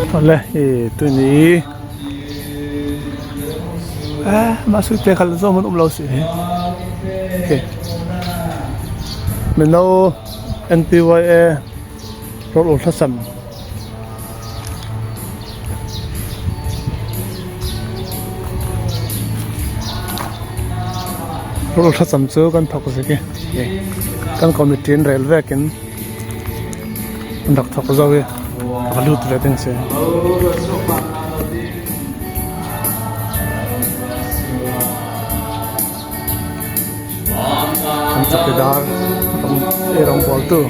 Awle hi tuni mah suite khal zong an um lo si hi. Okay. Mino NPYA rawl ul thlacam. Rawl ul thlacam cu kan thawk a si ki. Kan committee in rel vekin an rak thawk zau i a lut ve ding si. An chawkidar ei rawngbawltu.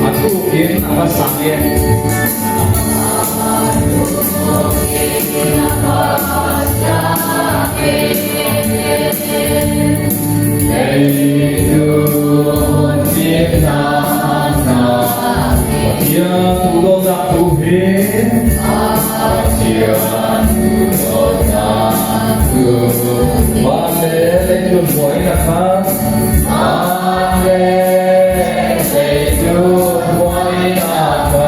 A thuk in a va sang i Pathian duhdawtnak tu hi Pathian duhdawtnak tu van le leilung buainak kha van le leilung buainak kha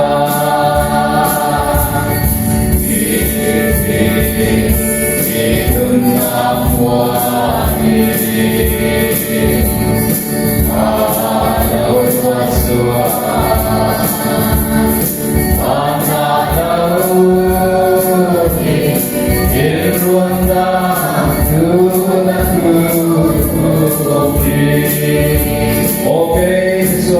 Okay, so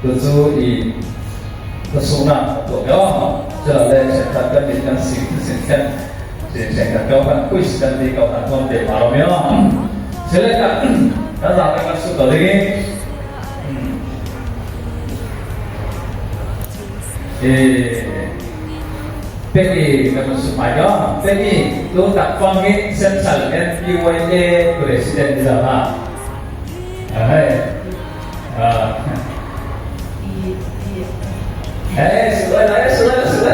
Tucu i pasuna to yo cha le chekhat kan ni kan sing sin khen sin chekhat ko kan quiz kan di ko kan ton te ma ro yo chele ka ka za ka su to li Peggy kan su mai yo Peggy tu tak fang hi Central NPYA President za ha Hey 哎，死了来，死了死了，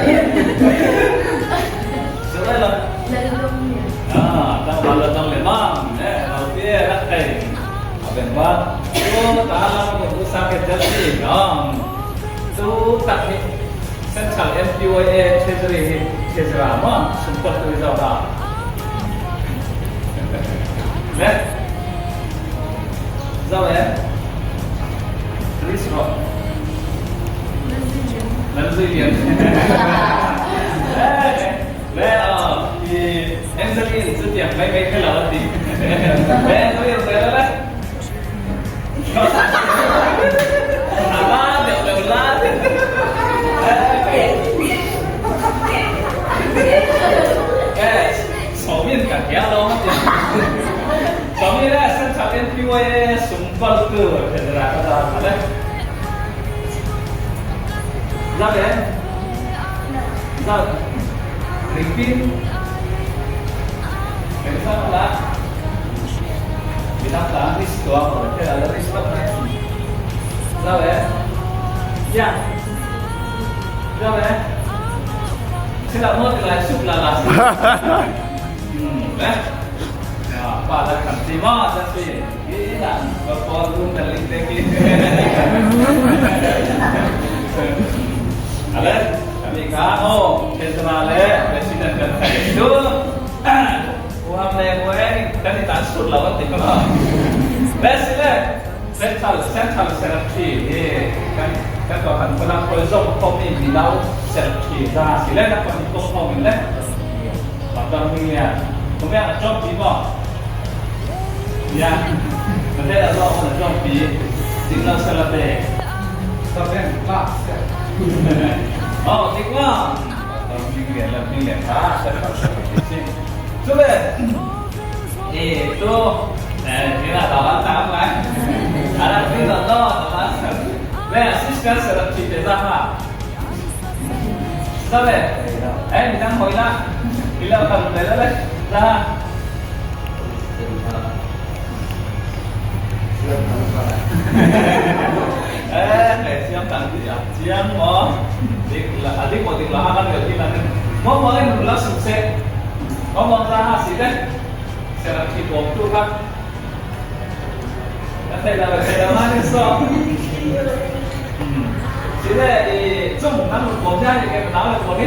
死了了。啊，当完了当了忙，哎，老爹那哎，阿边ว่าตัวตาเราตัวสักจะสิน้องตัวตัก Central MPYA Treasury Treasury 嘛，什么都知道吧？来，知道没？Please 说。能自一点。来啊，你 Angeline 这点没没开老的，来，都有来来来。拉的拉的。哎，炒面敢给咯，炒面咧，生炒面比我松包个，现在来，好嘞。Ra đến Ra Ripin Cảnh sát là Việt Nam tá risk đó thế là risk đó này Ra đấy Dạ. Central Secretary hi kan kan kan kan kawl zong khomi mino secretary za si le na kon kong khong in le Dr. Ming Lian kumya a job pi mo ya na te la zo na job pi signal salate Saben pa Oh tik wa Dr. Ming Lian la Ming Lian ha Central Secretary si chu le e to eh ni la ta ta ma ala ni la no ta le assistant secretary te za ha Sao vậy? Ê, mình đang ngồi đó. Đi đâu cầm đấy đó đấy. Ra. Ê, để xem tặng gì à? Chiang mo. Dik là à dik mo dik là ha kan được là mo mo lên một lớp sụp xe. Mo mo ra ha xí đấy. Sẽ làm chỉ bộ tu khác. Thầy là thầy là mang đi so. 现在你中咱们国家这个哪个国呢？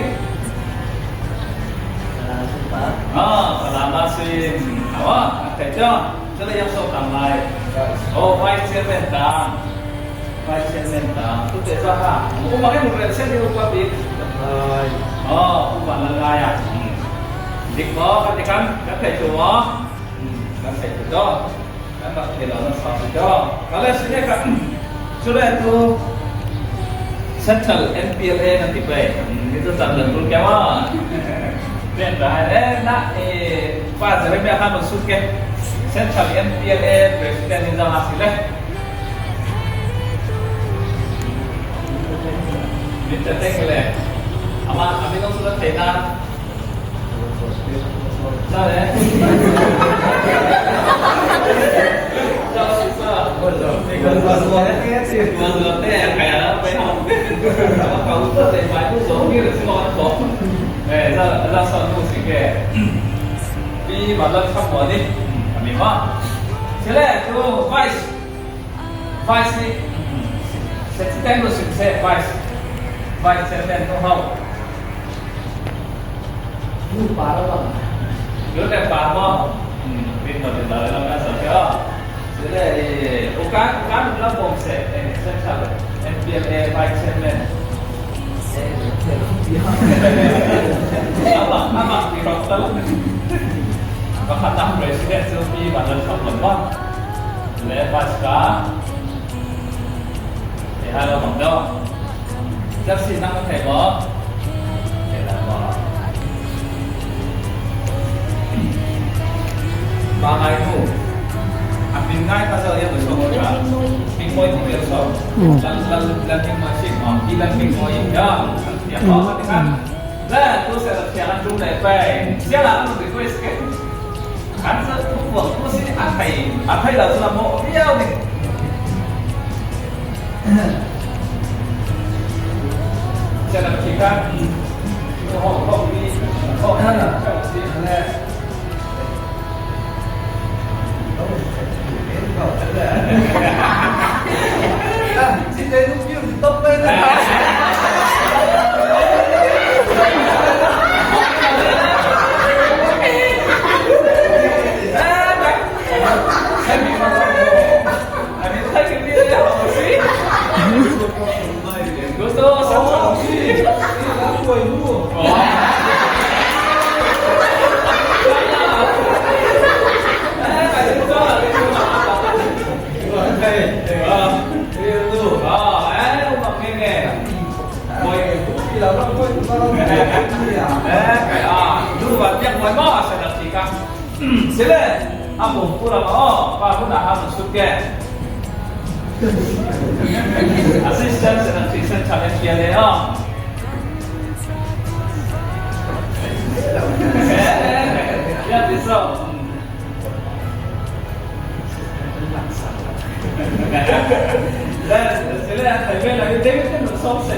啊，salamat sim. 好啊，睇咗，这里要收档来。哦，vice chairman 档，vice chairman 档，都得咗哈。我马上用个先你个边。哦，不管了来啊。嗯，你个cái cái cái thầy chủ cái thầy chủ đó, cái mà thầy là nó sao đó. Cái này sẽ cái 这个都 Central NPLA nanti pe. Itu tak betul kewa. Ben dah eh nak eh pas saya akan masuk ke Central NPLA Presiden Nizam Hasileh. Minta tengok le. Ama kami dong sudah tena. Sao đấy? Sao sao? 比马上差不多的，明白？现在就 vice vice，现在都是写 vice vice 前面都好。有点烦吗？嗯，你到底哪来那么少？现在我刚刚那bomb set central NPLA vice chairman. Apa apa di hotel? Bahkan presiden Sylvie วันชอบหมดว่าและภาษาเดี๋ยวเราบอกด้วยจับสินั่งมาเทบอเดี๋ยวเราบอกมาไงกูอ่ะเป็นง่ายภาษาเรียกว่าชอบกันเป็นมวยที่เรียกชอบลันลันลันเป็นมวยชิงอ๋อที่ลันเป็นมวยย่ออย่างอ๋อครับและตัวเสร็จเสียงดูไหนไปเสียหลังมันเป็นกุ้ยสเก็ต 还是我不是阿太阿太老师那么不要的。现在去看，好好比好看了，今天又东北的。 Assistant Secretary Challenge 哦。要接受。来，现在台湾来，这个真的爽死。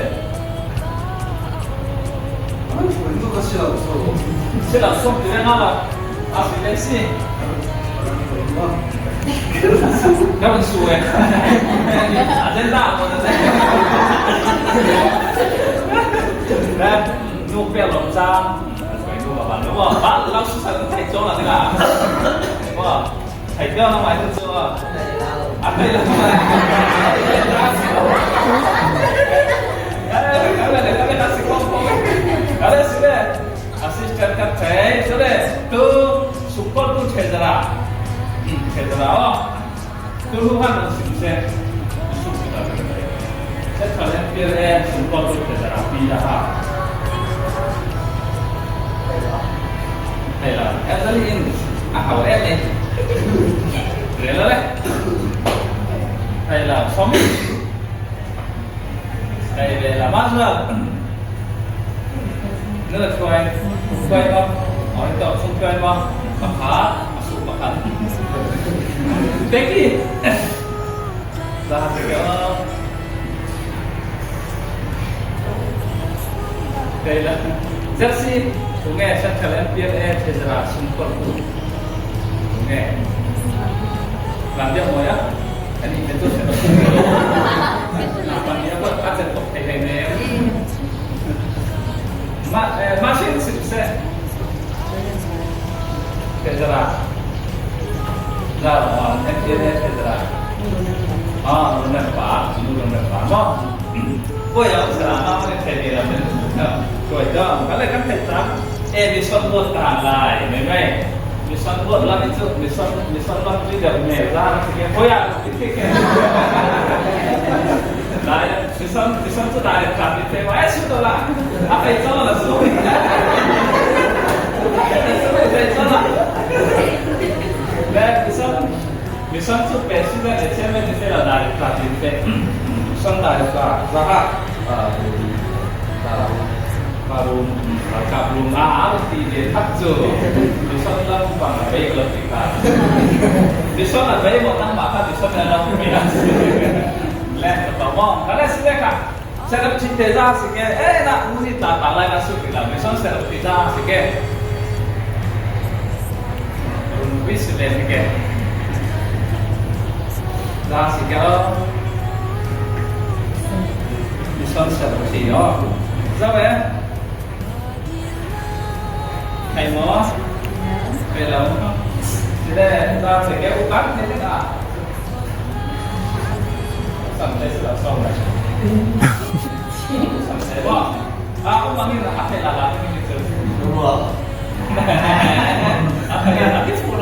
Si lo sum ti nga lo. A si le si. Ka van su eh. A den da mo na.来，路边龙章，路吧吧，如果把老师才太重了，对吧？哇，太掉了嘛，就做。啊，对了嘛。Assistant kan thei sule tu support tu thezara thezara o tu lu han sim se su ta se thale pir e support tu thezara pi da ha thei la elderly in a hau em ni re la le thei la som thei le la ma la 那吹吹吗？哦，你到出吹吗？把卡，数把卡。Becky，那这个，对了，这是从爱上台湾边爱这是啦，生活度，从爱，làm cho mọi á, anh đi tôi sẽ làm nhiều quá, anh sẽ tập thể này nè. Ma machine 是不是？对是吧？那啊，那天天对是吧？啊，那把，那把嘛，我要是啊，那太厉了，对的，刚才刚才咱，哎，你说我打来，妹妹，你说我那你就你说你说那你就没啦，这个不要，来，你说你说这打的打的对，我爱吃的啦，阿飞走了是不？飞走了。来，你说你说这白现在在前面就飞了哪里打的飞？上大的打，啥哈？啊，大陆大陆啊，地点他做，你说那不管了，没个地方。你说那没我当马他，你说那老没样子。来，宝宝，刚才是那个，现在今天啥时间？哎，那屋里打打来那视频了，没上现在今啥时间？为什么这个？啥时间？你上什么去哦？知道没？开么？对了，现在啥时间？我刚才那个。上来是老上来，上来哇！啊，我帮你拿阿飞拉拉，你走。哇！阿飞拉拉，你错了，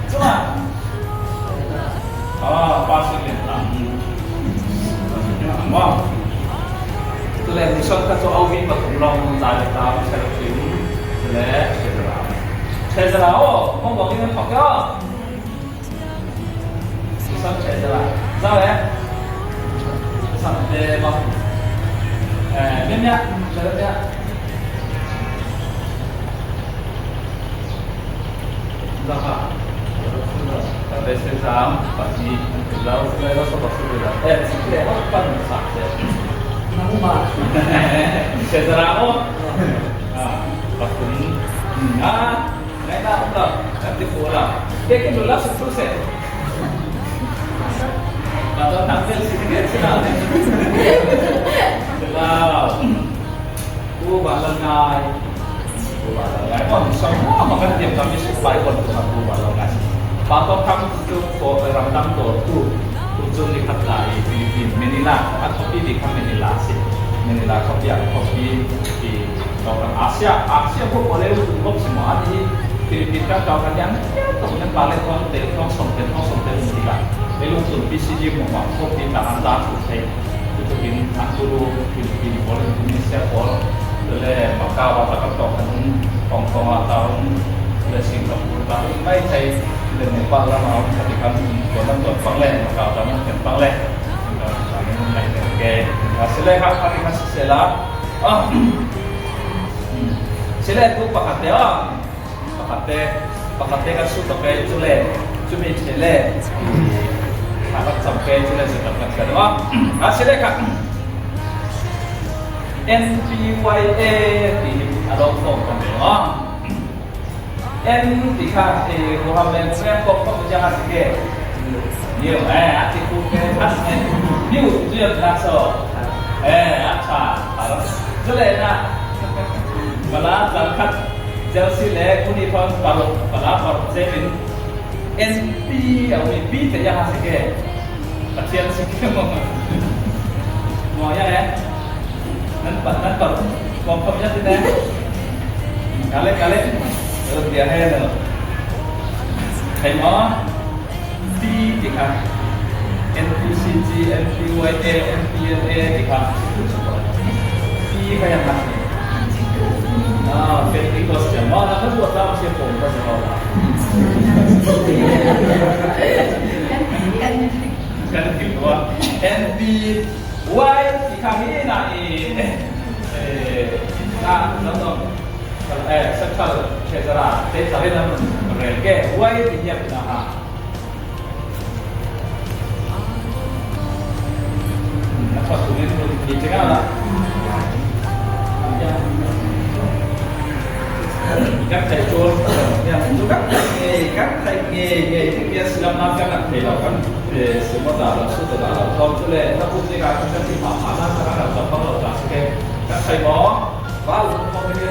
是吧？啊，80年代，哇！这来你说他做奥运嘛，同浪大的大，才能进，来，谢谢啦，谢谢啦哦，我帮你们跑掉。上车子啦，咋嘞？上的吗？哎，咩咩？晓得咩？知道哈？特别是咱把你老来老说把说的，哎，这个我办啥子？那嘛？谢谢啦哦。啊，把红，啊，来啦，我了，咱就过了，这个老是出色。Atau tampil sedikit senang. Wow. กูบาละงายกูบาละงายอ๋อsemua makan tiap kami supaya kon aku balangai. Pato kami tu ko ramdam to tu ujung di kata di Filipina Manila at kopi di kami Manila sih Manila kopi at kopi di kawasan Asia Asia pun boleh untuk semua di Filipina kawasan yang kemudian balik tong te tong som te tong som te tiga ในลงทุน BCG หมวกพวกที่ตามตาสุดเทจะเป็นอังกฤษฟิลิปปินส์บอลอินโดนีเซียบอลเลยมาเก๊าแล้วก็ต่อกันฮ่องกงตาเลยสิงคโปร์ตาไม่ใช่เลยในบ้านเราเอาปฏิบัติตัวนั้นตัวฟังเลยมาเก๊าตามนั้นฟังเลยตอนนี้มันไม่โอเคเสร็จแล้วครับปฏิบัติเสร็จแล้วอ๋อเสร็จแล้วกูปกติอ๋อปกติปกติก็สู้ต่อไปจุเลยจุมีเฉลย 他们准备出来是怎么个的啊？啊，现在看， NPYA ti hi a dong khawm kan rel maw? N ti kha huham le mureng kok kok jang a si ke new eh a ti ku ke as ne new tu yam na so eh a tha zule na bala tlang khat Chelsea le kuni phang paruk pala paruk zemin NP a umi P te yang a si ke Pathian si ke mo mo ya eh nan pat nan paruk kom kom ya ti ne kale kale dia he no thei maw P ti kha NPCG NPYA NPNA ti kha P kha yang nak ni ah Pentecostal ma na ka ruat la sia pom ka sa la kan ti wa NP Y ti kha hi na i na no no Central Treasurer te charin an rel ke huai ti hiam na ha. Na thot tu ni tu ni chega la. Các thầy chôn chú các nghề các thầy nghề nghềที่เรียนศิลปะกันนักเทเรากันสมมติเราสู้ตัวเราทำจุเลยถ้าพูดในการกันที่ผ่านมาแล้วเราจะต้องเราจะสเกcác thầy có vào không cái gì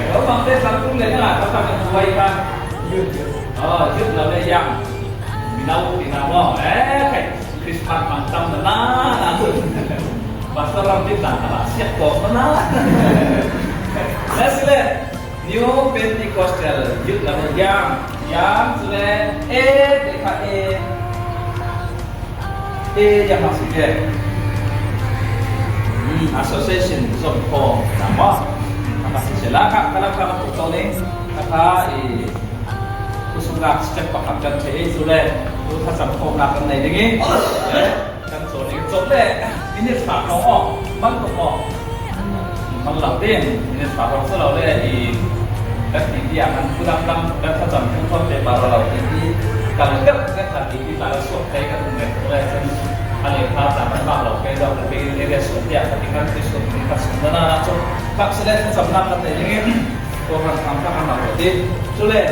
เขาฟังได้ฟังตุ้งเลยนะเขาฟังกันไวครับเออยึดเราได้ยังมีเราตีนาว่าเอ๊ะคริสต์มาสมันจำนะนะ Pastor ram tin ta la siap ko na และสิเลย New Pentecostal ยึดเราได้ยังยังสุเลยเอเด็กค่ะเอเอยังมาสิเก Association สมโภนะมอ นะคะเสร็จแล้วครับกำลังทำถูกตอนนี้นะคะอุสุกะ step ประคับกันเฉยสุเลยดูถ้าสังคมรักกันในอย่างนี้กันโซนนี้จบเลยมินิสฝากน้องออกมันก็ออกมันเหล่าเด้งมินิสฝากเราเราเลยอีกันที่ที่อย่างนั้นผู้ดำดำกันถ้าจำทุกคนเป็นบาเราที่ที่กันเก็บกันขัดที่ที่เราสวดใจกันตรงไหนตรงไหนฉันอะไรพาจากมันบางเราไปเราไปเรียนสวดเนี่ยปฏิคันที่สวดที่ขัดสนนาจบครับแสดงสำนักกันในอย่างนี้ตัวคำคำข้างหลังที่จุเลย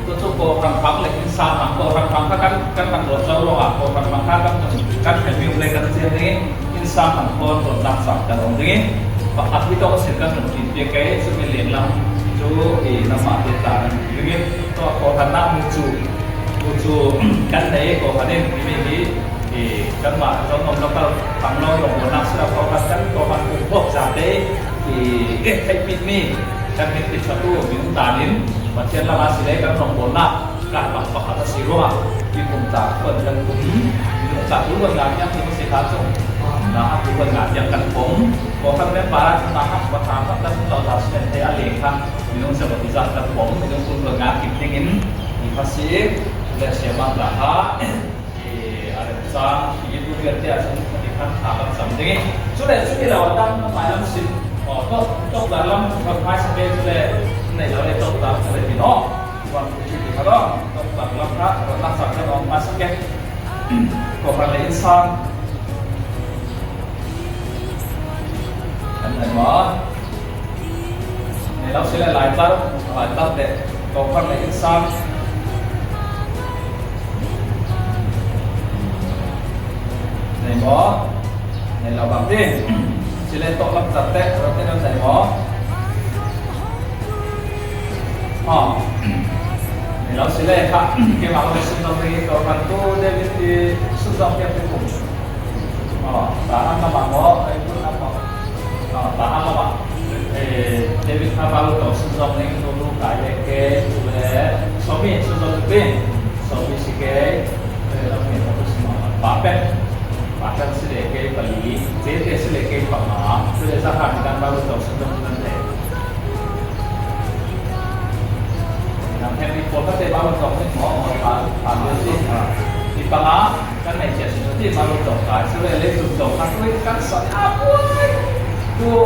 ตัวตัวโกคำคำเลยอินซาหังโกคำคำข้ากันกันกันตัวเจ้าโลกอ่ะโกคำคำข้ากันกันเห็นวิวเลยกันเสียอย่างนี้อินซาหังโกตัวนักสักกันตรงนี้ปะอัดที่ต้องเสียกันหนึ่งทีเดียกจะเป็นเหรียญลำจูเอน้ำมาเตตาอย่างนี้ตัวโกคันน้ำมูจูมูจูกันไหนโกคันนี้มีมีกันมาจงนมแล้วก็ฟังเราหลงบนนักสลับโกคันกันโกคันพวกจ่าเต้เอ๊ะให้ปิดมีกันเป็นติดชัตูมีนุตาลินมาเทียนละมาสิเลกันหลงบนนักการปักปักขัดสีร่วงที่ผมจากคนกันผมมีจากรู้วันงานยังที่มันสิครับจงนะทุกวันงานยังกันผมบอกกันแม่ปานะครับประธานกันเราตัดสินใจอะไรครับมีน้องสวัสดิการกันผมมีน้องคุณงานกิจติงินมีภาษีและเสียบ้างละฮะอะไรสร้างที่ดูเรียนที่อาจารย์ปฏิพัฒน์ถามสำเร็จสุดเลยสุดที่เราตั้งหมายลำสิบอ๋อก็ตกลำทำพายสเปซเลยในเราเลยตกลำเลยพี่น้องวันที่ที่เขาต้องตกลำพระเราตั้งสับให้ออกมาสักแก่ก็พันเลยอินซานอันไหนวะในเราเสียหลายตั้งหลายตั้งแต่ก็พันเลยอินซานในหมอในเราบางที่สิเลยตกลำจัดเตะเราเต้นในหมออ๋อในเราสิเลยครับเกี่ยวกับสุนทรีตัวกันตู้เดวิดที่สุนทรเกี่ยวกับกลุ่มอ๋อตาอันละบางหมอไอ้พูดน้ำหมออ๋อตาอันละบางเอเดวิดคาบาลุตัวสุนทรนี่ตัวลูกกายเล็กเล็กสามีสุนทรเป็นสามีสิเกเราเห็นว่าตัวสมองปาเป็ด bahkan sedekah beli, jadi sedekah pama, sudah saham dan baru tahu sudah nanti. นำแทนมีคนก็เตะบาลงตกนี่หมอหมอผ่านผ่านเรื่องที่มีปัญหากันในเจ็ดสิ่งที่บาลงตกตายช่วยเล็กสุดตกทั้งด้วยกันสัตว์อาป่วยตัว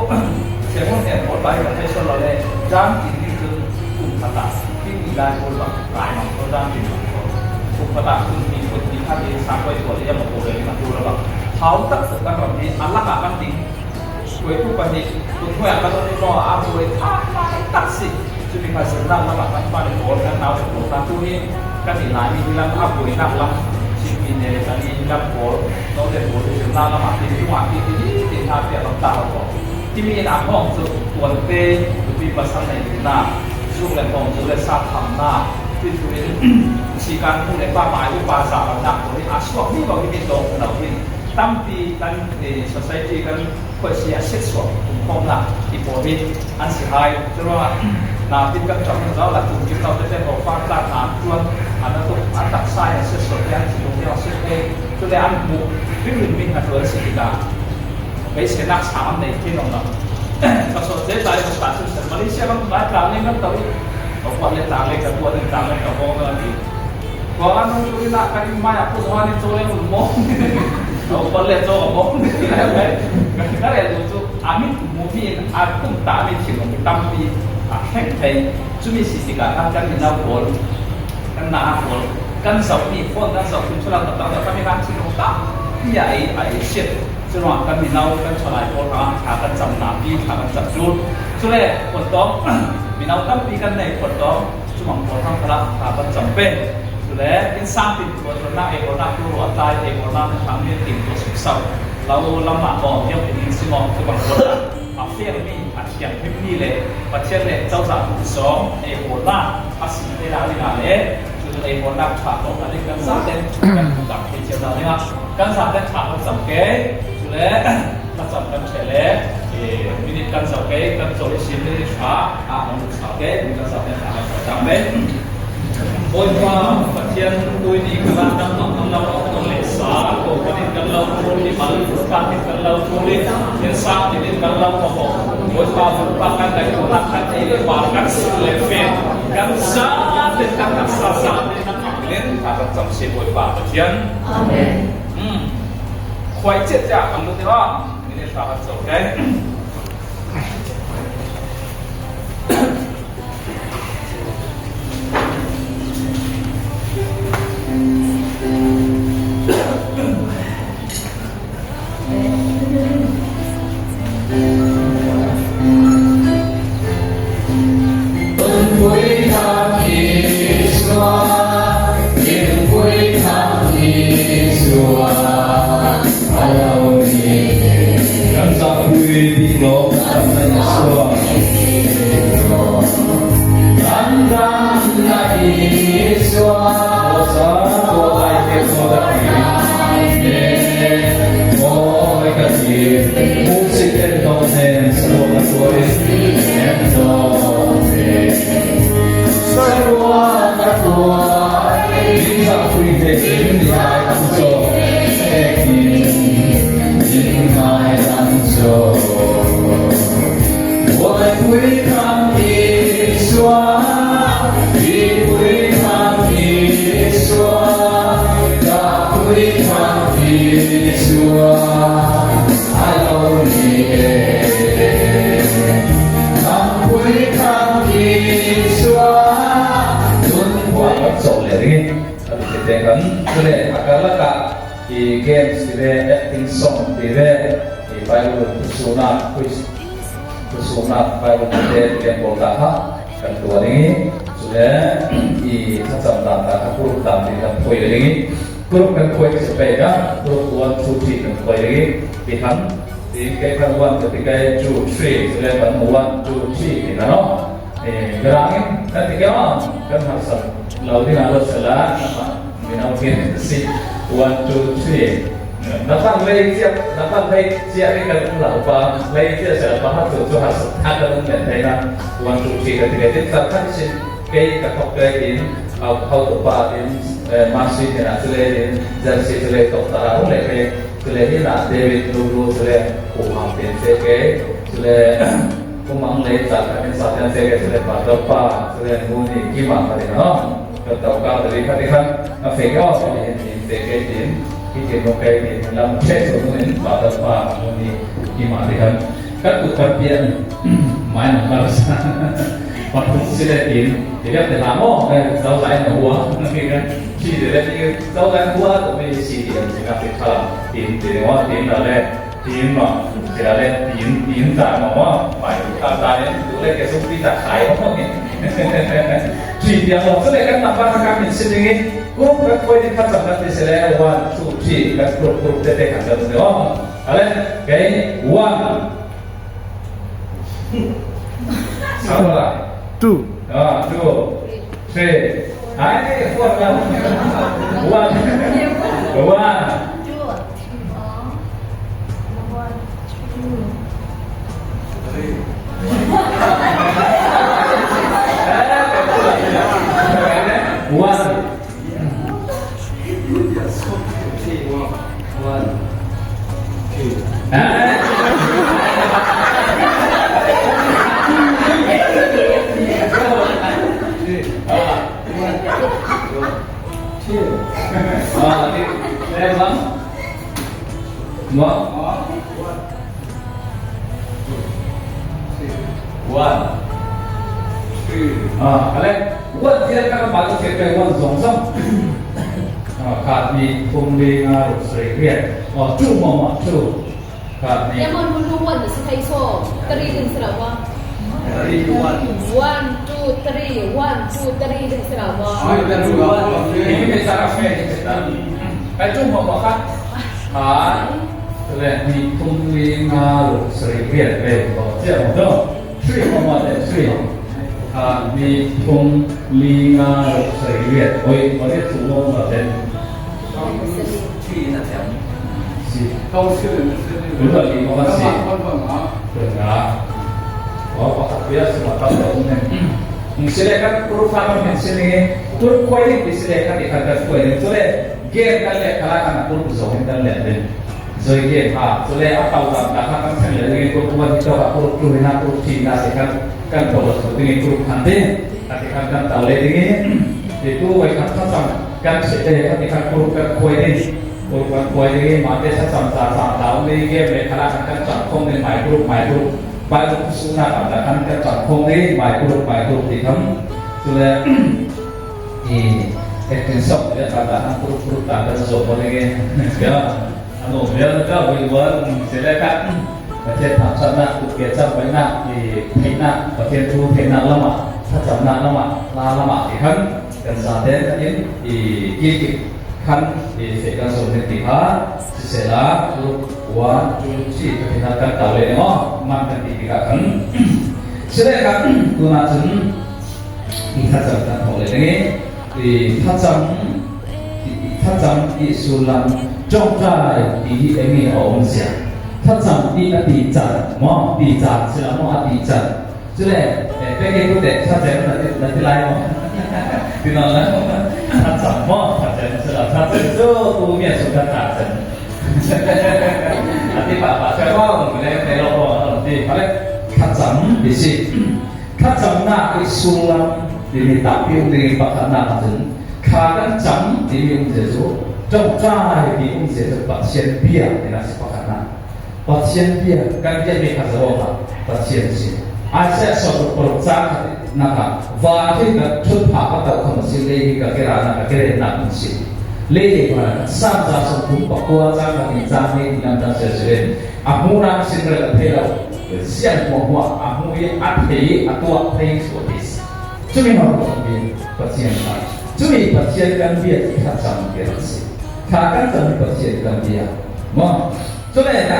เสียงเนี่ยหมดไปกับเทศเราเลยจ้างกินนี่คือกลุ่มขนาดที่มีรายคนหลายหลายคนจ้างกินหลายคน Kum khat ah cun miphun hnih khat in sangkawi tuah le iam a pawl in a tu lo bang. Thau taktak kan ram hi a lakah kan ding. Hruaitu pahnih kut hnuai ah kan um i maw a buai tha lai tak si. Cumi kha zirnak lam ah kan fale pawl, kan naule pawl kha tu hi kan i Laimi hi lam a buainak lam Chinmi ne le kan i lam pawl, naute pawl hi zirnak lam ah hin lung ah hi ti ti hna tiah ram ta lo ko. Timi in a hngawng cu tuante nupi pasal nei duhnak, zuk le hngawng cu le sa thamnak, tuithu in sikan nu le pa mai upa za ramnak pawl hi a suak mi ko hi mi dawh lo hin tampi kan society kan khuaisi a setsuak pumkhawmnak ti pawl hi an si hai. Cu ruangah na tin kan ṭam in zau la tum kim lo tete ho far tla hna tuan an tuk an taksa in setsuak te an thinlung hi a set te cu le an hmuh rimrim mi hna tuan si tikah beiseinak sang an nei thin lo. Ka so te tai ka sa chu Malaysia ram lai tlang le kan to i ko le tlang le ka tuan in tlang le ka bong na ti ko an nong tu ina kan in mai a pu zawan in chole un mo ko le cho ka mo ti le me ka re lu chu amit mu mi in a tum ta mi thin ong tampi a thleng thei chumi si tikah kan kan ina pawl kan na pawl kan zoh mi phone kan zoh phun chulang ta ta mi kan thin ong ta pi ai ai shit. Curuangah kan mino kan ṭhalai pawl hrangah thla kan cam napi thla kan cam cu. Cule khualtawng mino tampi kan nei khualtawng cumang pawl hrang khala thla kan cam pe. Cule innsang tin tuantuannak eibornak tu ruah tlai eibornak na hrang mi tim tuah sukso lo lam ah maw hiam in si maw cu bang pawl ah a fiangmi a thianghlimmi le Pathian le cozah duh zawng eibornak a si te la dingah le cu eibornak ṭha tawk na ding kan zaten kan hmuh thei cio na dingah kan zaten ṭha kan cam ke cule thlacam kan ṭhe le minute kan zoh ke kan cawl i sim minute hra a kan lut sau ke kan zaten ṭha kan cam ve. Bawipa Pathian pui ni kala dang mang kan lo ton le sa ko kan in kan lo thul i mal tak in kan lo thul i in sang tin in kan lo ko Bawipa pa kan dai ko nak kan ei le pa kan sul le fe kan sa te kan tak sa sa te kan len tha kan cam si Bawipa Pathian. Amen. Khuai chiat tiah kan lut i ni hra kan co ke. Kan zapui bik lawng kan nan suah. Kan ram na Isua, ko ai te ko da Moi ka ti, si ten tong nen sa ka tuai, en tong nen. Sa rua ka tuai, min zapui te in ni ai kan so, ekin, in ngai kan so. Moi pui tham Isua, i pui tham Isua, ka pui tham Isua, ai lo ni e. Kam pui tham Isua, nun Huai kan cawh le ring kan ti te kan cule a karlak ah i games ti ve acting song ti ve i Bible thusunak quiz thusunak Bible te tem pawl ta kha kan tuah ding i cule i thlacam dan ta kha group dan ti kan phuai ding i group kan phuai ti pe ka group 1 2 3 kan phuai ding i ti han ti ke kan 1 ti ke 2 3 cule kan 1 2 3 ti na no Mirang in kan ti keo kan harsat lo ding ah lo sela mino kin si 1 2 3 na tang lei cia na tang lei cia ni kan um lo pa lei cia sel pa hat chu harsat tha kan um men thei na 1 2 3 kan ti ke tin tar khan sin ke ka thok ke in au hau to pa in ma si ke na chule in jan si chule tok ta ra le ke chule hi na David lu lu chule ku hang tin se ke chule Kumang lei ca khat in sa tian se ke sele pa to pa sele nu ni kima kha ding no ka to ka tali kha ding a fe ke o ni ni se ke tin ki ke no ke ni lam che so nu in pa to pa nu ni kima ding kan kan ku kan pian mai na mar sa Pathum si le tin ti lek te hlah maw zo zai na hua chi ti le ti zo zai hua to mi si ti an si ka ti tha tin ti le tin la le tin ma ti la le tin tin ta ma ma mai tu ta ta ne tu le ke sum pi ta khai mo ni chi tiang lo chu le kan na pa ka min sin ding in group kan koi din khat cham kan ti se le 1 2 3 kan group group te te khat cham se o ale okay 1 2 2 3 Hai, four, one, one. One. One. Ale, one tiang kan ba tu pe one zong zong. ขาดมีคุมลีงารุสรีเรียนอ๋อจูมอมจูขาดมี Yang mau dulu one si thai so three din sira wa. One two three one two three din sira wa. นี่เป็นสาระเฟ่ไปจุ่มหมอครับขา对你通灵啊，水变被保健的，水嘛嘛的水，啊，你通灵啊，水变，我我的主动的人，是，对啊，我我特别是我到了呢。Sila kan group sama sini, group kuai di sila kan di kantor kuai. Sila game kan le kala kan group zone kan le le. Zoi game ha, sila apa udah tak kan kan le group kuat itu apa group tu na group T na sila kan kan tahu tu ini group hande, tapi kan kan tahu le ini itu wai kan kan kan sila kan di kan group kan kuai ni. Group kan kuai ni mati sa sam sa sam tahu ni game le kala kan kanจับคงในหมายกรุ๊ปหมายกรุ๊ปไปสุนัขแต่ท่านก็จับคงนี้หมายกรุ๊ปหมายกรุ๊ปที่ทั้งสุดเลยอีเอ็นสอบเนี่ยแต่ท่านกรุ๊ปกรุ๊ปต่างกันจบอะไรเงี้ยเดี๋ยวอันนู้นเดี๋ยวก็วิวันเสร็จแล้วครับประเทศทำชนะอุเกียจับไว้หน้าที่เพชรหน้าประเทศทูเพชรหน้าละมาถ้าจับหน้าละมาลาละมาอีกครั้งกันซาเดนอินอีกี่ขั้นอีเสกกันสมเด็จที่ฮะเสร็จแล้ว one two three ก็เป็นการต่อเลยเนาะมันเป็นตีกันเสร็จแล้วครับตัวนั้นถึงที่ถ้าจำกันของเลยนี้ที่ถ้าจำถ้าจำที่สุลันจ้องใจที่เอ็มีองเสียถ้าจำที่อดีจัดมอดีจัดเสร็จแล้วมออดีจัดใช่ไหมเป็นเกตุเด็กถ้าจำนั่นนั่นที่ไรมอที่นั่นนะถ้าจำมอถ้าจำเสร็จแล้วถ้าจำตัวตัวเมียสุดท้ายจำ Ati pak pak saya mau mengenai telepon nanti kalau kacang bisi kacang nak isulam di tapi di pakan nak tu kacang di um jesu trong trai di um jesu pak sian bia di nasi pakan nak pak sian bia kan dia ni kata apa pak sian si Asa suatu percak nak wajib nak thut pa ka ta khom si le ka kera na ka kere na si လေပါစံသာဆုံးဘုပကွာဇာတိဇာမေနန္တဆေဆေအမှုနာစင်ရဖေလောဆီယံမောဟအမှုယအထေအတောထေဆိုဒီစ်จุมีมาบอกมีปัจเจียนมาจุมีปัจเจียนกันเบียดขัดจำเกียรติขากันจำปัจเจียนกันเบียดมั้งจุเลยนะ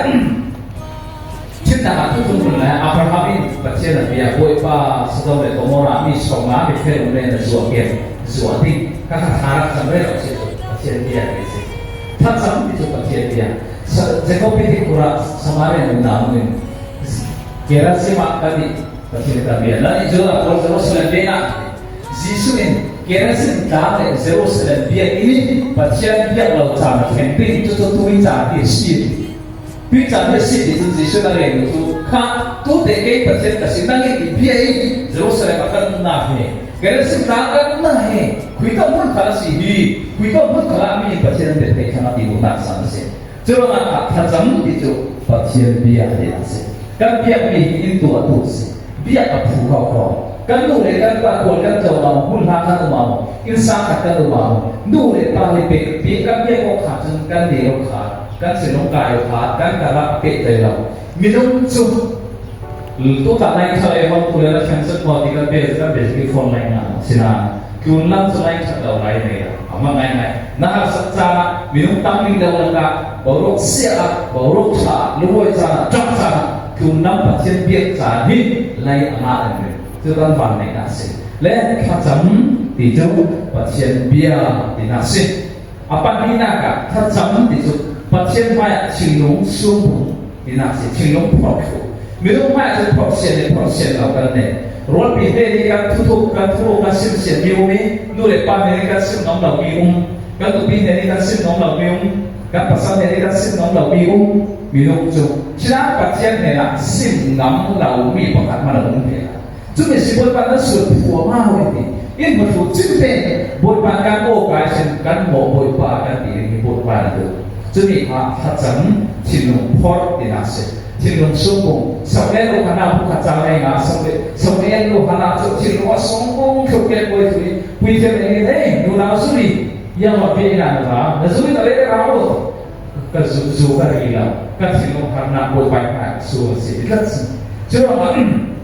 ชิดนะทุกคนเลยอับราฮัมปัจเจียนเบียดป่วยป้าสตอเรโตโมรามีสองมามีเฟลเรนจัวเกียรจัวดิ้งก็ทารักจำเรื่องเสีย pathian bia ti si thlacam ti cu pathian bia Jacob ti kura Samaria nu na mun Gerasim ah kan i pathian ta bia la i cu a kawl Jerusalem bia na Jesuh in Gerasim tlang le Jerusalem bia in pathian biak lo caan a thleng ding cu cu tui caan ti si tui caan ti si ti cun Jesuh na reng cu kha tu te kei pathian ka si nang i bia i Jerusalem ah kan na he Gerasim tlang kan na he Khuika hmun kha a si hi khuika hmun kha ah mi Pathian bia thei kha ti duhnak sang a si. Cu ruangah thlacam ti cu Pathian bia ti a si. Kan biakmi hi in tuah tu a si. Biak a phu kho ko. Kan nu le kan pa khual kan tlawng ah hmun hla kan um ah innsang khat kan um ah nu le pa hi pe pi kan biak awk kha cun kan ne awk kha kan sinung kai awk kha kan karlak a pehtlai lo. Minung cu tutan lai thal e hon tu le na thiang sat maw ti kan bel kan bel ki phone lai na sinain tlun lam cu lai that lo ngai nei a ma ngai ngai na harsak caan ah minung tam ning lo lakah boruak sia ah boruak tha ah lungoi caan ah ṭap caan ah tlun lam Pathian biak caan hi lai a ngah in rin cu kan van nei na si le thlacam ti cu Pathian bia ti na si. A pahnihnak ah thlacam ti cu Pathian hmaiah thinlung sumhung tinak si, thinlung phorhthlu. Minung hmaiah cun phorhsian le phorhsian lo kan nei. Rualpi hme nih kan thuthuk, kan thuruk, kan simsian mi um i nu le pa hme nih kan sim ngam lo mi um, kan nupi hme nih kan sim ngam lo mi um, kan pasal hme nih kan sim ngam lo mi um, minung cu Chinah Pathian hnenah sim ngam lo mi pakhat hmanh a um ve lo. Cumi si Bawipa nan sual phua ma hoi ti in hmuthlu cimte Bawipa kan aw kai sin kan maw Bawipa kan ti ding hi Bawipa na duh. Cumi kha thlacam thinlung phorh tinak si. Thinlung sungkung sokle lu hana bu kha cang nei nga sokle sokle lu hana cu thinlung a sungkung thluk ke poi thui pui thiam eng hei nu nau zuri yang wa pe na na ra na zuri ta le ra o ka zu zu ka ri la ka thinlung harnak Bawipa hmai su si tlat cu ruangah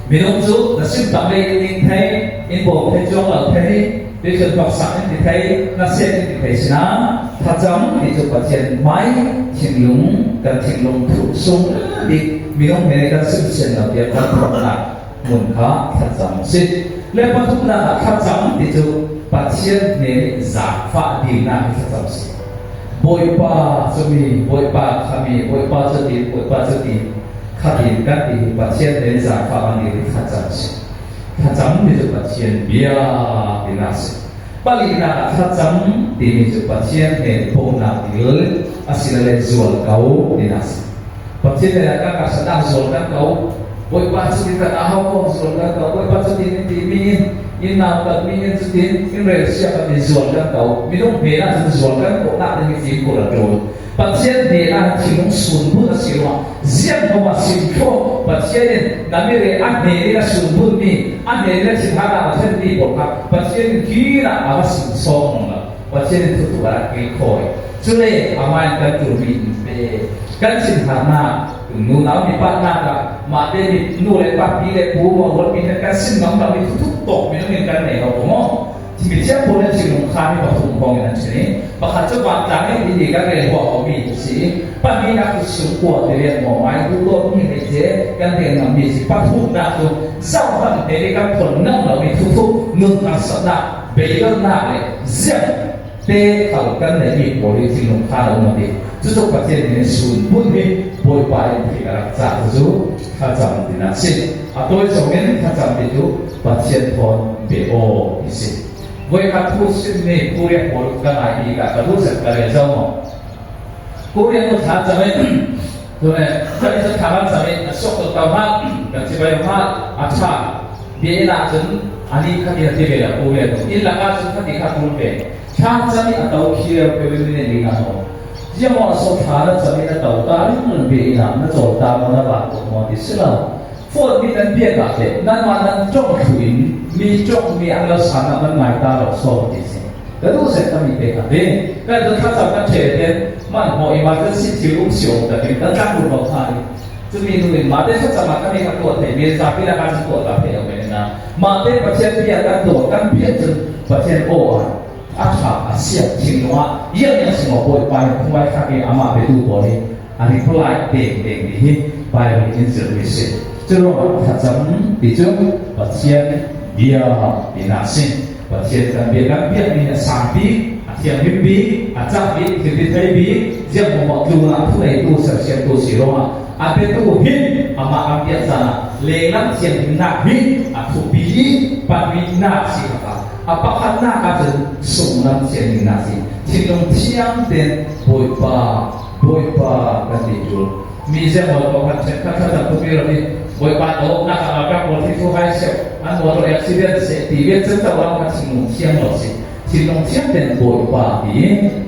Minung cu na simtak lei in ning thei, in bawm thei cuang lo thei, tuichun hnoksak in ti thei, na set in ti thei sinah thlacam ti cu Pathian hmai thinlung kan thinlung thuh sung bik minung he kan simsian lo tiang kan thawknak hmun kha thlacam a si. Le pathumnak ah thlacam ti cu Pathian he nih zaangfah dilnak hi thlacam a si. Bawipa cu mi, Bawipa kha mi, Bawipa cu ti, Bawipa cu ti, Khatin kan ti hi Pathian he zaangfah kan dir i thlacam a si. Thlacam ti cu Pathian bia tinak a si. Palinak ah thlacam timi cu Pathian he bawmhnak dil asilole zual ko tinak a si. Pathian he kan harsat ah zual kan ko. Bawipa cutin kan ahau ko zual kan ko. Bawipa cutin in ti mi in in nautat mi in cutin in rel sia kan in zual kan ko. Minung hme ah cun zual kan ko nak ding hi fimkhur a ṭul. Pathian hnenah thinlung sunbun a si ruangah zianghom ah simthlawh Pathian in na mire a hnen in a sunbunmi a hnen in a thinhang a thlenmi pawl kha Pathian in kir ah a va sungsawng lo. Pathian in thutuk ah a kil khawi. Cule amah in kan turmi in pe. Kan thinhangnak nunau mi pahnak ah mah te mi nu le pa pi le pu mo ruat mi kan sim ngam lo mi thutuk tawk minung in kan nei lo ko maw? Mithiang pawl nih thinlung kha mi pathum kong in an chim i pakhat cu vantlang in ti kan rel huah komi a si i pahnihnak cu sungkua ti rian maw ngai duhdawtmi hei ce kan rel ngammi a si. Pathumnak cu zohhmanh he nih kan phon ngam lomi thuthup nun harsatnak beidonnak le ziang te khal kan neihmi pawl hi thinlung kha a um a ti. Cucu Pathian nih sunhmun hi Bawipa in thil a rak cah cu thlacam tinak a si. A tawi zong in thlacam ti cu Pathian thawn pe aw ti si. Voikhat thu simmi Korea pawl ka ngai i ka ka duh zet ka rel zau maw. Korea nu thla cam in tune kan cu thla kan cam in a sok to tau hlah kan ci bai hlah a tha bia in ah cun ani kha ti ti ve la Korea nu in laka cun kha ti kha tul ve thla cam i a to khiar pe win ne ni na no ziang mo so thla na cam in a to ta ring be in ah na chawl ta mo na ba ko mo ti si lo Phone mi nan biak ah teh nanmah nan tongh thlu in mi tongh mi an lo san ah nan ngai ta lo so ti si. Ka duh set ka mi te kha ti. Kan tu thlacam kan the ten man hmo i ma kan si thil um si om ta tin kan tlang lut lo kha ni. Cumi nu in ma te thlacam ah kan i ka tuah thei mi zapi la kan tuah ta thei lo men na. Ma te Pathian bia kan tuah kan biak cun Pathian aw ah a tha a siak thinlung ah iang iang si maw Bawipa hi phungmai thlak i amah betu pawl hi a reply deng deng mi hi Bible in zirmi si. Curuangah thlacam ti cu Pathian bia tinak si. Pathian kan bia kan biakmi a sang bik, a thianghlim bik, a cak bik, thilri thei bik, ziang maw tlun ah thuneitu sersiamtu si ruangah a petu hin amah kan biak caan ah lenglam thianghlimnak hi a thupi i pahnihnak si kha a pakhatnak ahcun sunglam thianghlimnak si thinlung thiang tein Bawipa Bawipa kan ti ṭul. Mi zeimaw pakhat ṭhenkhat thlacam tuk i ram i Bawipa dawtnak ah ralkap pawl thi thu hai seh, an motor accident seh ti vial cun to ram kha thinlung thiang lo si. Thinlung thiang tein Bawipa ti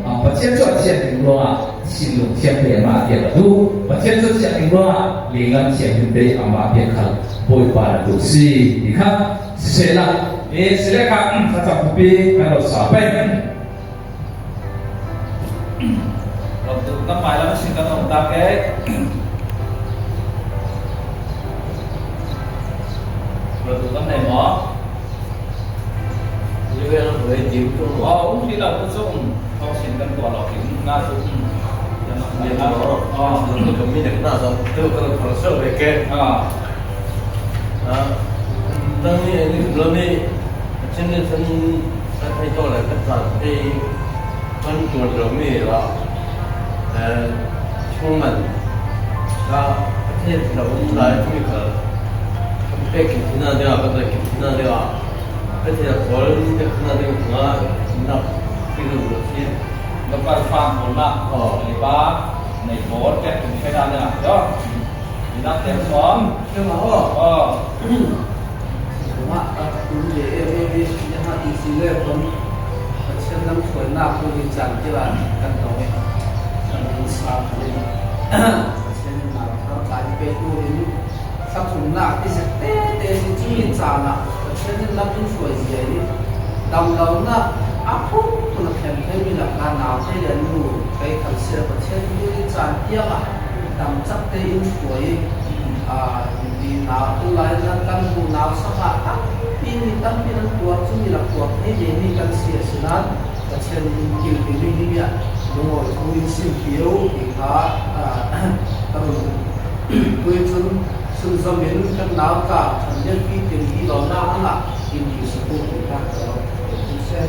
amah Pathian cu a thianghlim ruangah thinlung thiang te amah biak a duh. Pathian cu thianghlim ruangah lenglam thianghlim te amah biak kha Bawipa na duh si ti kha sisehla e sile kha thlacam khuapi kan lo sa peng. Kan hmai lam sin kan um tak e. Ruat kan nei maw? Oh, um ti lo cu um thong sin kan tuah lo in na cu um. Lokal farm pawl lah liba nei pawl pek tum khe da na do nak tem som oh Thumnak i zek tete si cumi caan ah Pathian nih lam in hruai zia i damlonak a phunphun a thleng theimi lakah naute le nu kei khal seh Pathian ni caan tiang ah dam cak tein hruai i nau lai kan hnu nau sak ah tampi mi tampi nan tuar cumi lak tuar thei ve mi kan si a si nain Pathian kilpi mi hi lungawi thu in sim pio ti kha ka run Tuicun sunzam in kan nau tla than lianpi tin hi lawmnak ah in ti saku ti kha ka rak tu seh.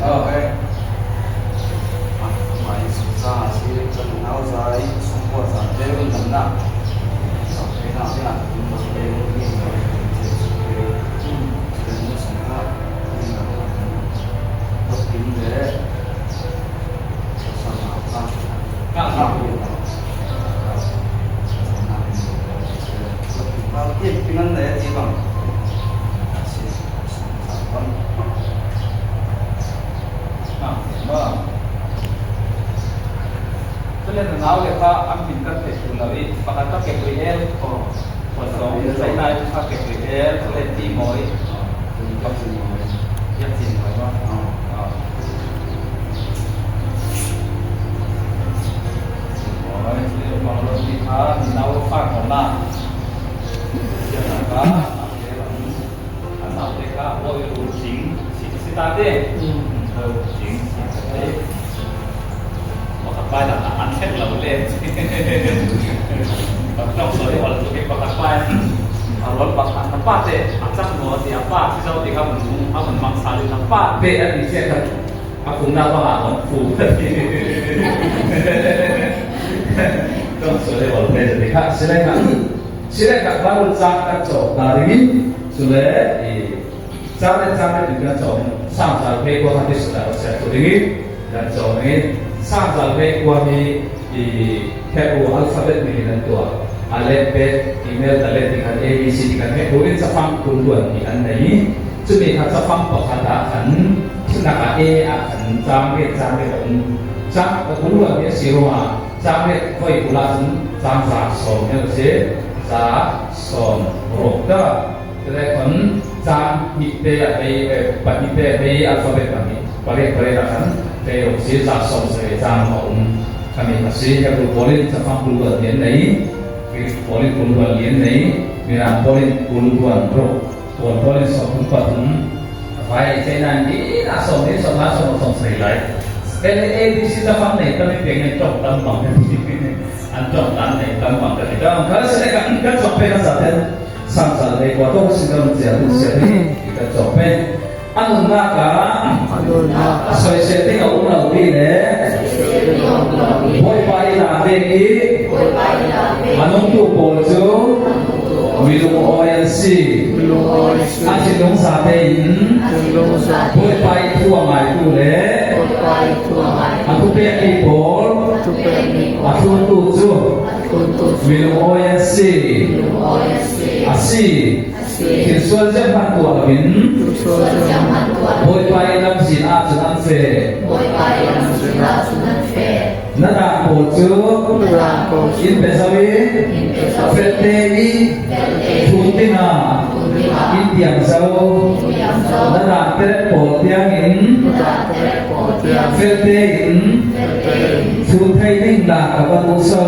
Okay. Mai za si kan nau zai sungkua za te un dam na okay na na in ba le ni na che che che ni sung ha ni na ko tin le Culen na nau le kha an min kan theih ṭun lo i pakhat ka kek rih el khualsawng ceihtlai kha kek rih el culen ti mawi biakcin mawi ma. Te an ti chiah khat a kumnak bang ah on fu tong sole wal pe te kha sile kha sile kha baru chak kan chok ta ringin sule i chang le chang le tu kan chok sang zal pe ko ha ti sula se tu ringin kan chok ringin sang zal pe ko hi i Hebrew alphabet ni nan tua alphabet email dale ti khan A B C ti khan he tuin chafang kul tuan ti an nei chumi kha chafang pakhat ah khan thilnak ah A ah khan chang riat chang riat a um chang ka kul ruan hi a si ruangah chang riat voi kul ah cun chang za sawm hi a si za sawm ruk ta tile khon chang hnih te a hei pahnih te hei alphabet pahnih pariat pariat ah khan hei ruk si za sawm sarih chang a um khami a si Hebrew pawl in cafang kul ruan hi an nei Greek pawl in kul ruan li an nei Mirang pawl in kul ruan ruk Kawl pawl in sawmthum pathum vai China in hi na sawm ni sawm na sawm sawm sei lai L A B C cafang nei tam in peng an tong tam bang kan ti an tong tam nei tam bang kan ti ka kha se ka kan chok pe ka sa ten sang sal nei kwa to sin kan chia tu sia ni kan chok pe anun na ka soisel ding a um lo mi le Bawipa i la ding i a nungtu pawl cu milungawi an si. A thinlung za tein Bawipa i thu a ngaitu le a thupekmi pawl a thluntu cu milungawi an si. A si. Thil sual zeihmanh tuah loin Bawipa i lamzin ahcun an fe. Na dang pawl cu in pe zo i felte i thun dingah in tiang zo. Na dang terek pawl tiangin felte in thun thei ding la ka va duh so.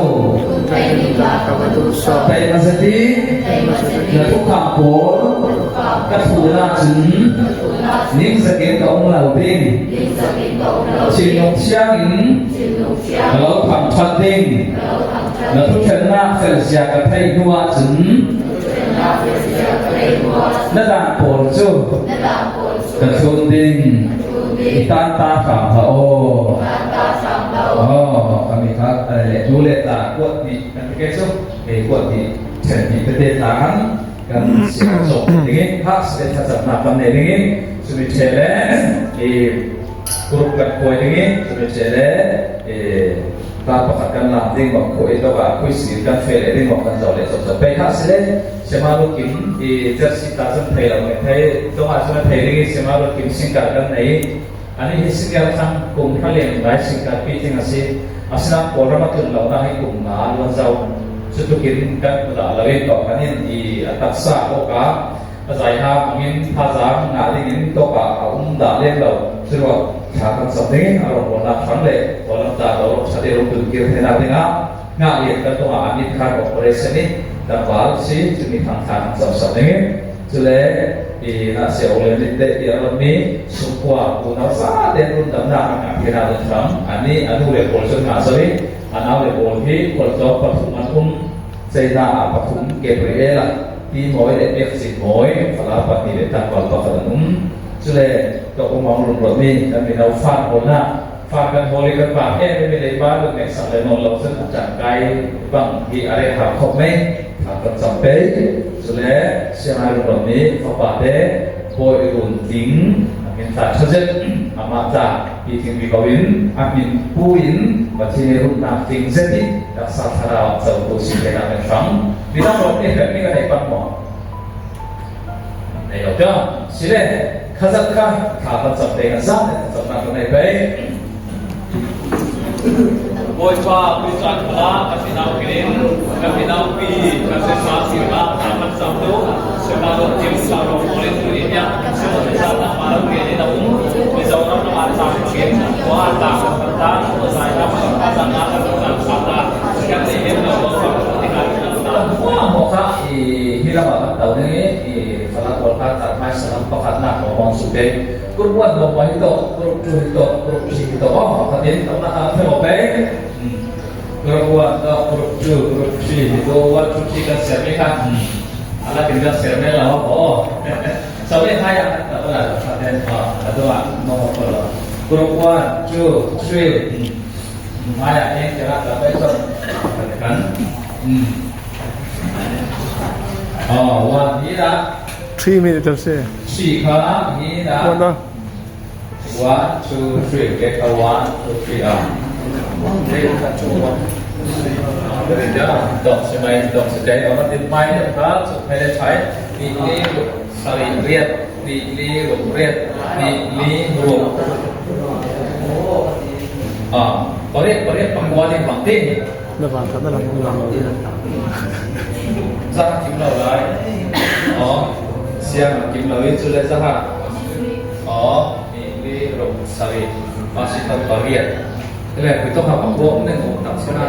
Teima zati na thukham pawl ka thun ahcun ningzak in ka um lo ding. Thinlung thiang in ka lo thangṭhat ding. Na thuṭhennak felzia ka theih hnu ahcun na dang pawl cu ka thlun ding. I tanta hram hlah aw. Oh, kami kha tu le ta kuat ni kan ti ke cu kei kuat ni ṭhen ni tete ta kan kan cawk dingin kha se thlacamnak kan nei dingin chumi ṭhe le i group kan khuai dingin chumi ṭhe le i ta pakhat kan lam ding bak khuai to ah khui sir kan fe le ding bak kan zo le chop chop pe kha se le semalu kim i jersey ta cun thei lo me thei dong ah cun thei ding i semalu kim singkar kan nei ani hi singkar thang kum thalen lai singkar pi ting asi asina kawlram atun lo na hi kum na luan zau Cutukin kan dah loin to kan in i a taksa awkah a zai hna hmangin thazaang ngah dingin tawk ah a um dah lem lo. Curuang thla kan cam dingin a rawngbawlnak hram le kawlram ca dorok ṭhate rungtun kir thenak dingah ngah lian kan tungah a mit khan operation i tlangval si cumi thang thla kan cam sak dingin cule i na se olen lit te ti a ronmi sungkua unau sa ten rundamnak an ngah thena dun hram ani anu le pawl cun nga zoi A naule pawl hi khualtlawng pathum an um. China ah pathum, Gabriel ah Ti Mawi le Biak Cin Mawi, Falam pahnih le tlangval pakhat an um. Cule ka umang runruatmi kan mino fan hawlnak, fan kan hawl i kan pa he mi leiba kan ngaihsak le nawl lo cun a ṭangkai bang hi a reh har khop mei. Thla kan cam pei. Cule siangai runruatmi fapa te Bawi Run Tling a min tla ṭhazet amah tla Hi thingri ko in a min pu in Pathian i rumnak tling zet in taksa thlarau ah cotu si te nak in hram. Midang rong nih herhmi ka nei pang maw? Nei lo ka. Sile, khazat kha thla kan cam te kan zat in cam nak ka nei pei. Bawipa puicaan kha ka sinau in ka sinau pi ka sesa sirah kan cam tu sema lo kim sa ro molin tu ni ya sema sa na ma lo ke ni na um Mizoram ram ah tlang in khua tlang kan tlang zai ram ah tlang ah kan tlang sa ta kan nei hem lo lo fam tikah Mua mo kha i hi lam ah kan to ding i i falam pawl kha tat mai salam pakhat nak mo mong su te group 1 mo hi to group 2 hi to group 3 hi to oh khatin to na the mo pe group 1 to group 2 group 3 hi to 1 2 3 kan ser me kha ala kin kan ser me la oh So le hai ah ta la ta den ha ta do ah no ko lo group 1 2 3 mai ah eng kira ta pai to kan oh one hi la 3 minutes tam si. Si kha hi la One na. 1 2 3 get a 1 2 3 ah 3 2 1 dok si mai dok si dai ona tin mai ne kha chu phai le chai ni li sari riat ni li ruk riat ni li ruk ah pariat pariat pangwa ding bang tin Na van khat na lang lang lo. za kim lo lai oh siang kim lo i chu le za ha oh ni li ruk sari ma si ton pariat le kui to ha pangwa nen um tak sena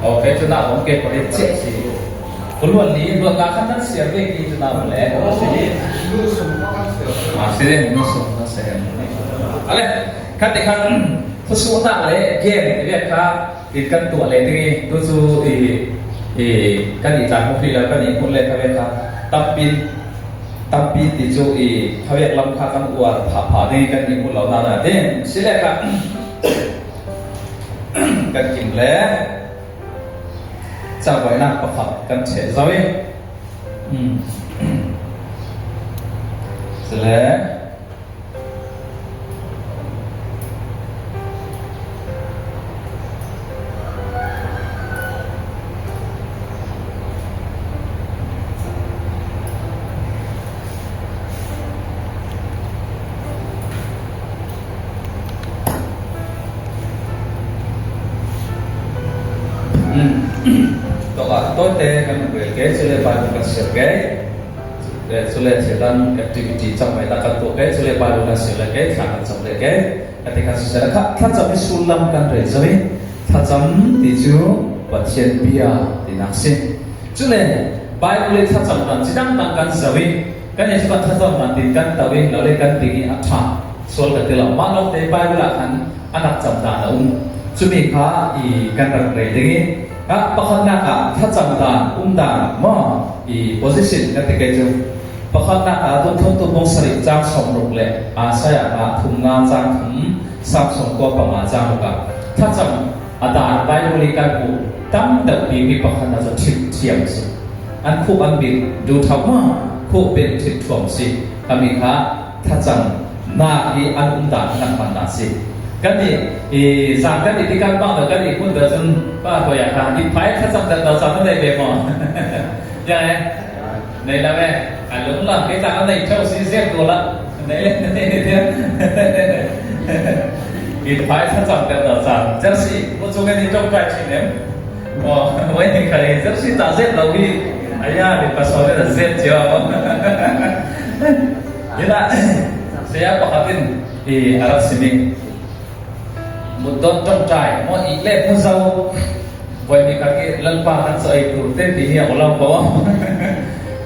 Ok, cho na bóng ke pariat che si. Kuluan ni luan la khat nan siar ve ki cho na le. Ma si le no so na se. Ale, khat te khan thu su na le game ti ve kha ti kan tua le ti tu chu i i kan i tla mu fi la kan i kun le kha ve kha tampin tampi ti chu i thawek lam kha kan uar pha pha ding kan i hmu lo na na te si le kha kan kim le cawainak pakhat kan cheh zoi sile Tawite kan rel ke chule Bible kan share ke chule thil activity chang mai ta kan tu ke chule Bible kan share le ke thla kan cham le ke ati kan share kha thlacam i sullam kan rel zoi thlacam ti cu Pathian bia tinak si. Cule Bible i thlacam dan chi dang dang kan zoh i kan i kan thlacam dan tin kan to i lo le kan ting i a ṭha sual kan ti lo. Mah lawng te Bible ah khan a rak cam dan a um. Cumi kha i kan rak rel ding i pakhatnak ah thlacam dan um dan maw i position kan ti kei cu pakhatnak ah tuanthum tu bung sarih caang 60 le Isaiah ah thum nga caang thum sang 95 caang ruk ah thlacam a dan Bible i kan hmuh tam deuh bikmi pakhat hna cu ṭhit thiam a si. An khup an bit du ṭhau ma khup bit ṭhit ṭhuam si. Kami kha thlacam nak i an um dan kan hman dan si. Kan i i zan kan i tikan bang da kan i hmun da cun pa hoya kha i phai thlacam dan da cam nei ve maw? Ya eh nei la ve a lung lam ke chang nei theu si zek ko la nei le nei ne te i phai thlacam dan da cam jersey mo chung ni tong kai chin em oh wai ni khare jersey ta zet lo hi aya ni pasore da zet chiao ila saya pakhatin i arak simi mutdon tongtai mo i le mu zau voi mi kha ki lalpa kan so ei tur te ti hi a ulau ko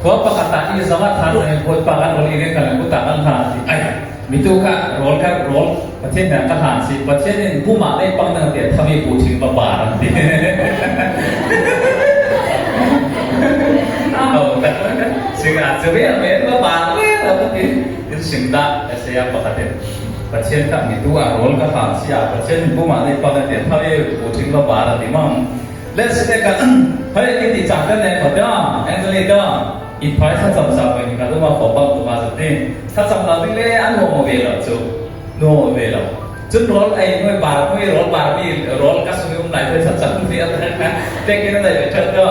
khua pakhat ta i zama tha zang in bawipa kan rol i ring kan ku ta kan ha ti ai mi tu ka rol ka rol pathian na ka han si pathian in buma le pang nang te thami pu thing ba ba ran ti oh ta singa chwe me ba ba le ta ti in sing da saya pakhatin Pathian kha mi tu ah rawl ka hlan si ah Pathian pum ah nei pang te thar e pu thing lo ba ra ti mang let's take a hei ki ti chak kan ne kho da Anthony da i phai tha cham sa pe ka du ma kho bang tu ma ti tha cham la ding le an mo ve lo chu no ve lo cun rol ei noi bar noi rol bar mi rol ka sung um lai tha cham ti an ka te ki na nei cha da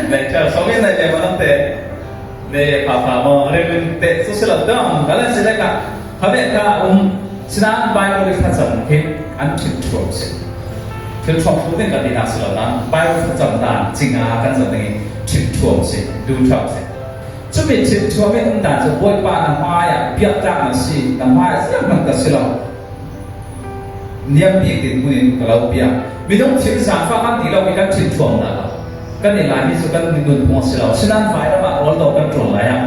nei cha so mi nei le ma te ne pha pha mo re te su se lo dong ka le se le ka habe ka um sinan Bible i thlacam khi an thil thuam si thil thuam thu ding ka ti na si lo na Bible thlacam dan chinga kan zan ding thil thuam si du thuam si chumi thil thuam in um dan cu Bawipa na hmai ah biak tlak na si na hmai ah siang hman ka si lo niam bik din mun in ka lo biak minung thil zaangfah kan ti lo i kan thil thuam na lo kan i Laimi cu kan nun phung a si lo sinan vai ram ah rawl do kan ṭuan lai ah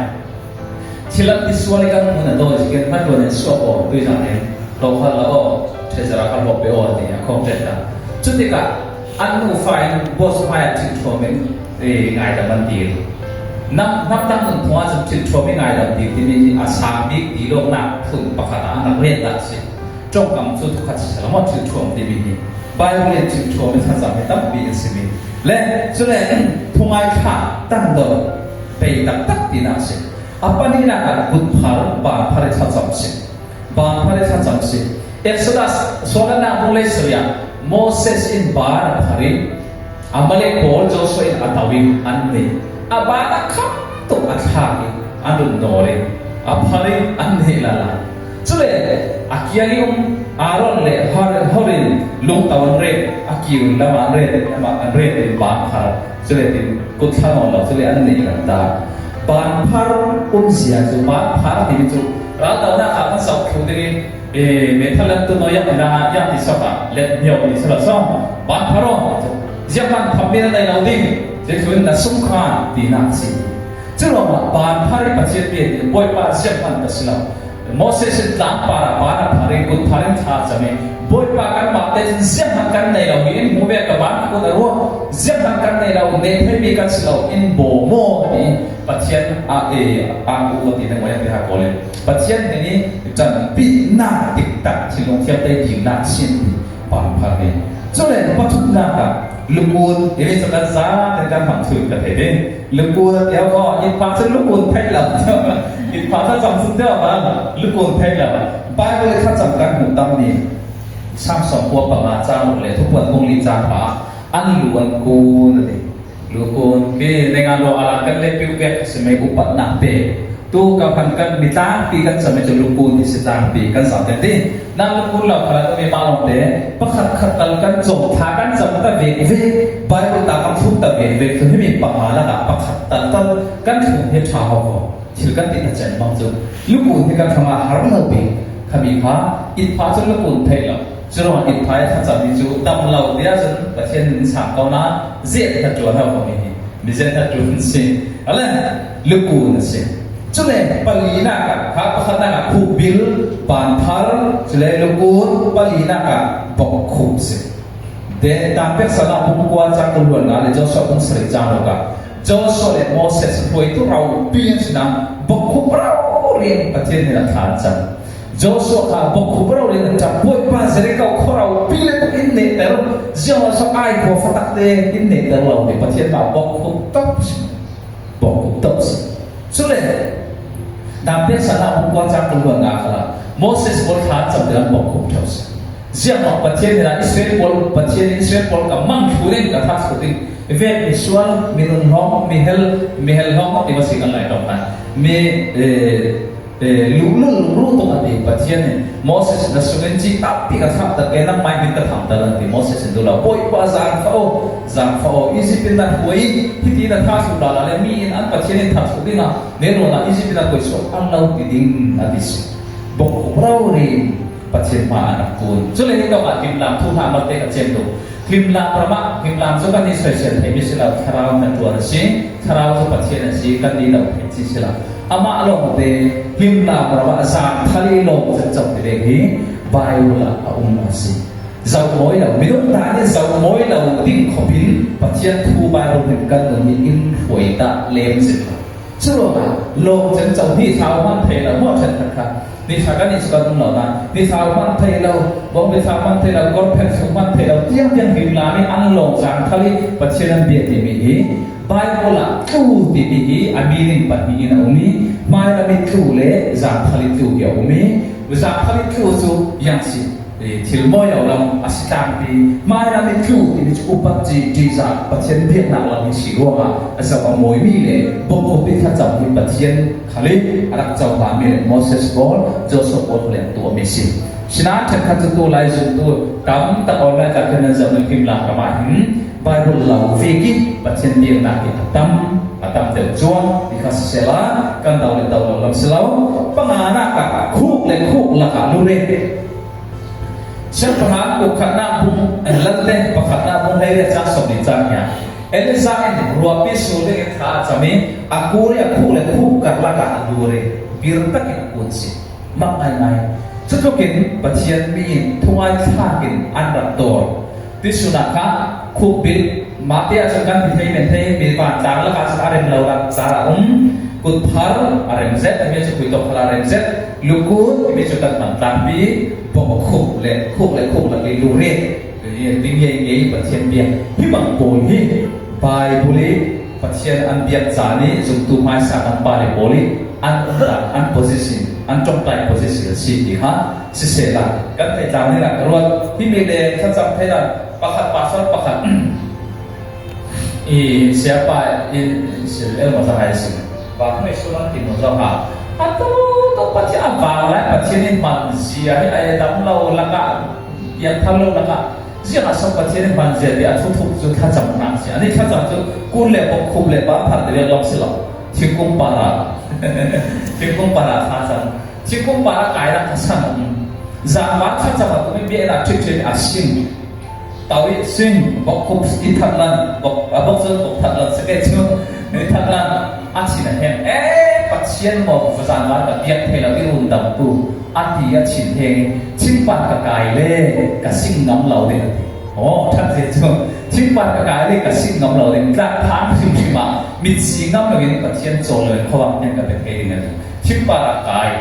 thil an ti sual i kan hmun a dawi zikin hman tuan in suak aw tui zan in to kha la aw thezara kha lop pe aw ti a khong tet ta cu tikah an nufa in boss hmai ah thil thuam in ngai dam an dil nam nam dang nun phung ah cun thil thuam i ngai dam dil timi hi a sang bik dilawknak phun pakhat ah an rak ret dah si ṭongkam cu thukhat si selaw thil thuam timi hi Bible in thil thuam i thlacam hi tampi an simi le cule thungai thlah tandor pei taktak tinak a si. A pahnihnak ah kut phar baan phar i thlacam si. Baan phar i thlacam si. Exodus sualanak hung lei sariah Moses in baan a phar i Amalek pawl Joshua in a to i an nih a baan a kham tuk a thlak i an run nawl i a phar i an nih lala. Cule a kiang i um Aaron le Hur in lungto an ret, a kiu lam ah an ret, amah an ret in baan phar cule tin kut thla nawn lo cule an nih kan ta. Baan phar umzia cu baan phar timi cu raldohnak ah kan sok thlu ding i meithal an tu no yak na yak ti sok ah let nio ti sala so baan phar o ziak man pham mi na nei lo ding zeitlun na sung khan ti nak si. Curuangah baan phar i Pathian bia nih Bawipa ziaphman ka si lo. Moses in tlangpar ah baan a phar i kut phar in thla a cam i Bawipa kanmah te cun ziaphman kan nei lo i in hmu ve ka baan kun a ruah ziaphman kan nei lo ne theimi kan si lo in baw maw ti Pathian a e a u ti na ngoi ti ha kawl in Pathian nih ni ṭan nak tik tak thinlung thiam te nak sin ti baan phar ni cule pathumnak ah lungkun ini cu kan za ten kan hmang thun ka thei ding lungkun a tiao ko in pa cu lungkun theih lo in pa tha cam sun deuh ma lungkun theih lo Bible tha cam kan hmuh tam ni Samson kua panga cang le thupuan kung li cang pa an lu an kun ati lu kun ki nenga lo ala kan le piu vek si mei upat nak pe. Tu ka phan kan mi tlangpi kan cam i cu lungkun hi si tlangpi kan zau te ti. Na lungkun lo khala mi ma long te pakhat khat tal kan cawm tha kan cam ta ve ve Bible ta kan thlum ta ve ve tu hi mi panga lakah pakhat tal tal kan thlum hi tha ho ko thil kan ti ta chen bang cu lungkun hi kan thama har lo bi khami kha it pha cu lungkun thei lo curuang it phai thlacam mi cu dam lo tia cun Pathian in sang ko na zet ta tuan ho ko mi hi mi zet ta tuan si ale lungkun a si cule palinak ah kha pakhatnak ah khukbil panthar cule lungkun palinak ah bawkkhup si de ta pek sana bungkua chang kuluan na le Joshua bung sari chang lo ka Joshua le Moses hruaitu rau pi an sinang bawkkhup rau rian Pathian nih a thla cang Joshua kha bawkkhup rau rian an ṭap Bawipa Jericho khua rau pi le tuk in ne ter ziang so ai khua fatak te in ne ter lo ni Pathian ma bawkkhup top si bawkkhup top si cule Dam sana bungkua chang kuluan na khala Moses bol thla cam te bawkkhup thau si ziang Pathian nih Israel pawl Pathian Israel pawl ka mang thu ding ka thak thu ding vet mi sual minun hong mi hel mi hel hong ti ma si kan lai tong na mi luhlul lungru tuk an ti Pathian nih Moses na sungin ci tampi ka thlah tak e nang mai min ka thang tal an ti Moses in dula Bawipa zaang fa o zaang fa o Egypt in na huai hiti na tha su la la le mi in an Pathian in tha su ding ah ne ro na Egypt in na koi so an lo ti ding a ti si bok rau ri Pathian ma an rak kun cule hi dok ah hlimlam thu hna mar te ka chem tu hlimlam ramah hlimlam cu kan i soisel thei mi si lo thlarau na tuan a si thlarau cu Pathian a si kan ni lo thei chi si lo amah lawng te hlimlam ramah zang thali lawng chan chok ti ding hi Bible ah a um a si zoh mawi lo minung ta nih zoh mawi lo ding khopin Pathian thu Bible hin kan nun nih in hruai ta lem zit lo cu ruangah lawng chan cho hi thau hman thei lo mo then khat kha ni thla kan i kan um lo na ni thau hman thei lo bong ni thau hman thei lo kor phen sung hman thei lo tiang tiang hlim la mi an lawng zang thali Pathian an bia ti mi hi Bible ah tlu timi hi a meaning pahnih in a um i hmailam i tlu le zaangthal i tlu hi a um i zaangthal i tlu cu yang si thil mawi lo lam a si tlangpi hmailam i tlu timi cu upat ci ṭihzah Pathian biaknak lam hi si ruangah a zoh a mawimi le bawmkhupi thlacam hi Pathian khal i a rak cohlangmi le Moses pawl Joshua pawl le an tuahmi si sinain ṭhenkhat cu tu lai zumtu tam tak online ka khin nan zoh nan him lak ram ah hin Bible lo ve ki Pathian biaknak hi a tam a tam deuh chuan ti kha sisela kan do le do lo lam si lo pangana ka khuk le khuk lakah lure siangpahrang ukhatnak bung lalte pakhatnak bung hlei le cang som ni cang ya Eliza in ruapi sul ding in tha a cam i a kur i a khuk le khuk karlak ah a lure bir takin a kun si mak ngaingai cutluk in Pathian mi in thungai thlak in an rak dawr Tisun ah kha khukbil mah te ahcun kan ti thei men thei mi vantlang lakah cun a rem lo rak ca a um kutphar a rem zet timi cu kuitok khal a rem zet lukut timi cu kan hman tlangpi bawm khuk le khuk le khuk lak i luri ding ngei ngei Pathian bia hi bang pawl hi Bible i Pathian an biak caan i zumtu hmaisa kan pale pawl i an umnak an position an tongtai position a si ti kha siseh la kan thei tlang ning ah ka ruat hi mi le thlacam thei dan pakhat pastor pakhat i siapa in sil el mo zahai sim ba mai sulan ti mo zaha atu to pathian a vang lai pathian in man zia hi ai dam lo laka pian thar lo laka ziang a som pathian in man zia ti a thu thuk cu thlacam nak si ani thlacam cu kun le bok khum le ba phar te long si lo thingkung para thingkung para tha cang Thingkung par a kai nak kha san a um. Zaangvar thlacam ah kum i bia ṭhit ṭhit a sing. Tau i sing bok khup i that lan bok a bok cun bok that lan sake cu ni that lan a chin a heng e Pathian maw zaangvar ka biak thei lo i run dam tu a ti a chin heng i thingpar ka kai le ka sing ngam lo ding a ti. Oh that ze cu thingpar ka kai le ka sing ngam lo ding tlak phan hrimhrim ah mit si ngam lo in Pathian cawl lo in khuawang tiang ka pek thei ding a ti. Thingpar ah kai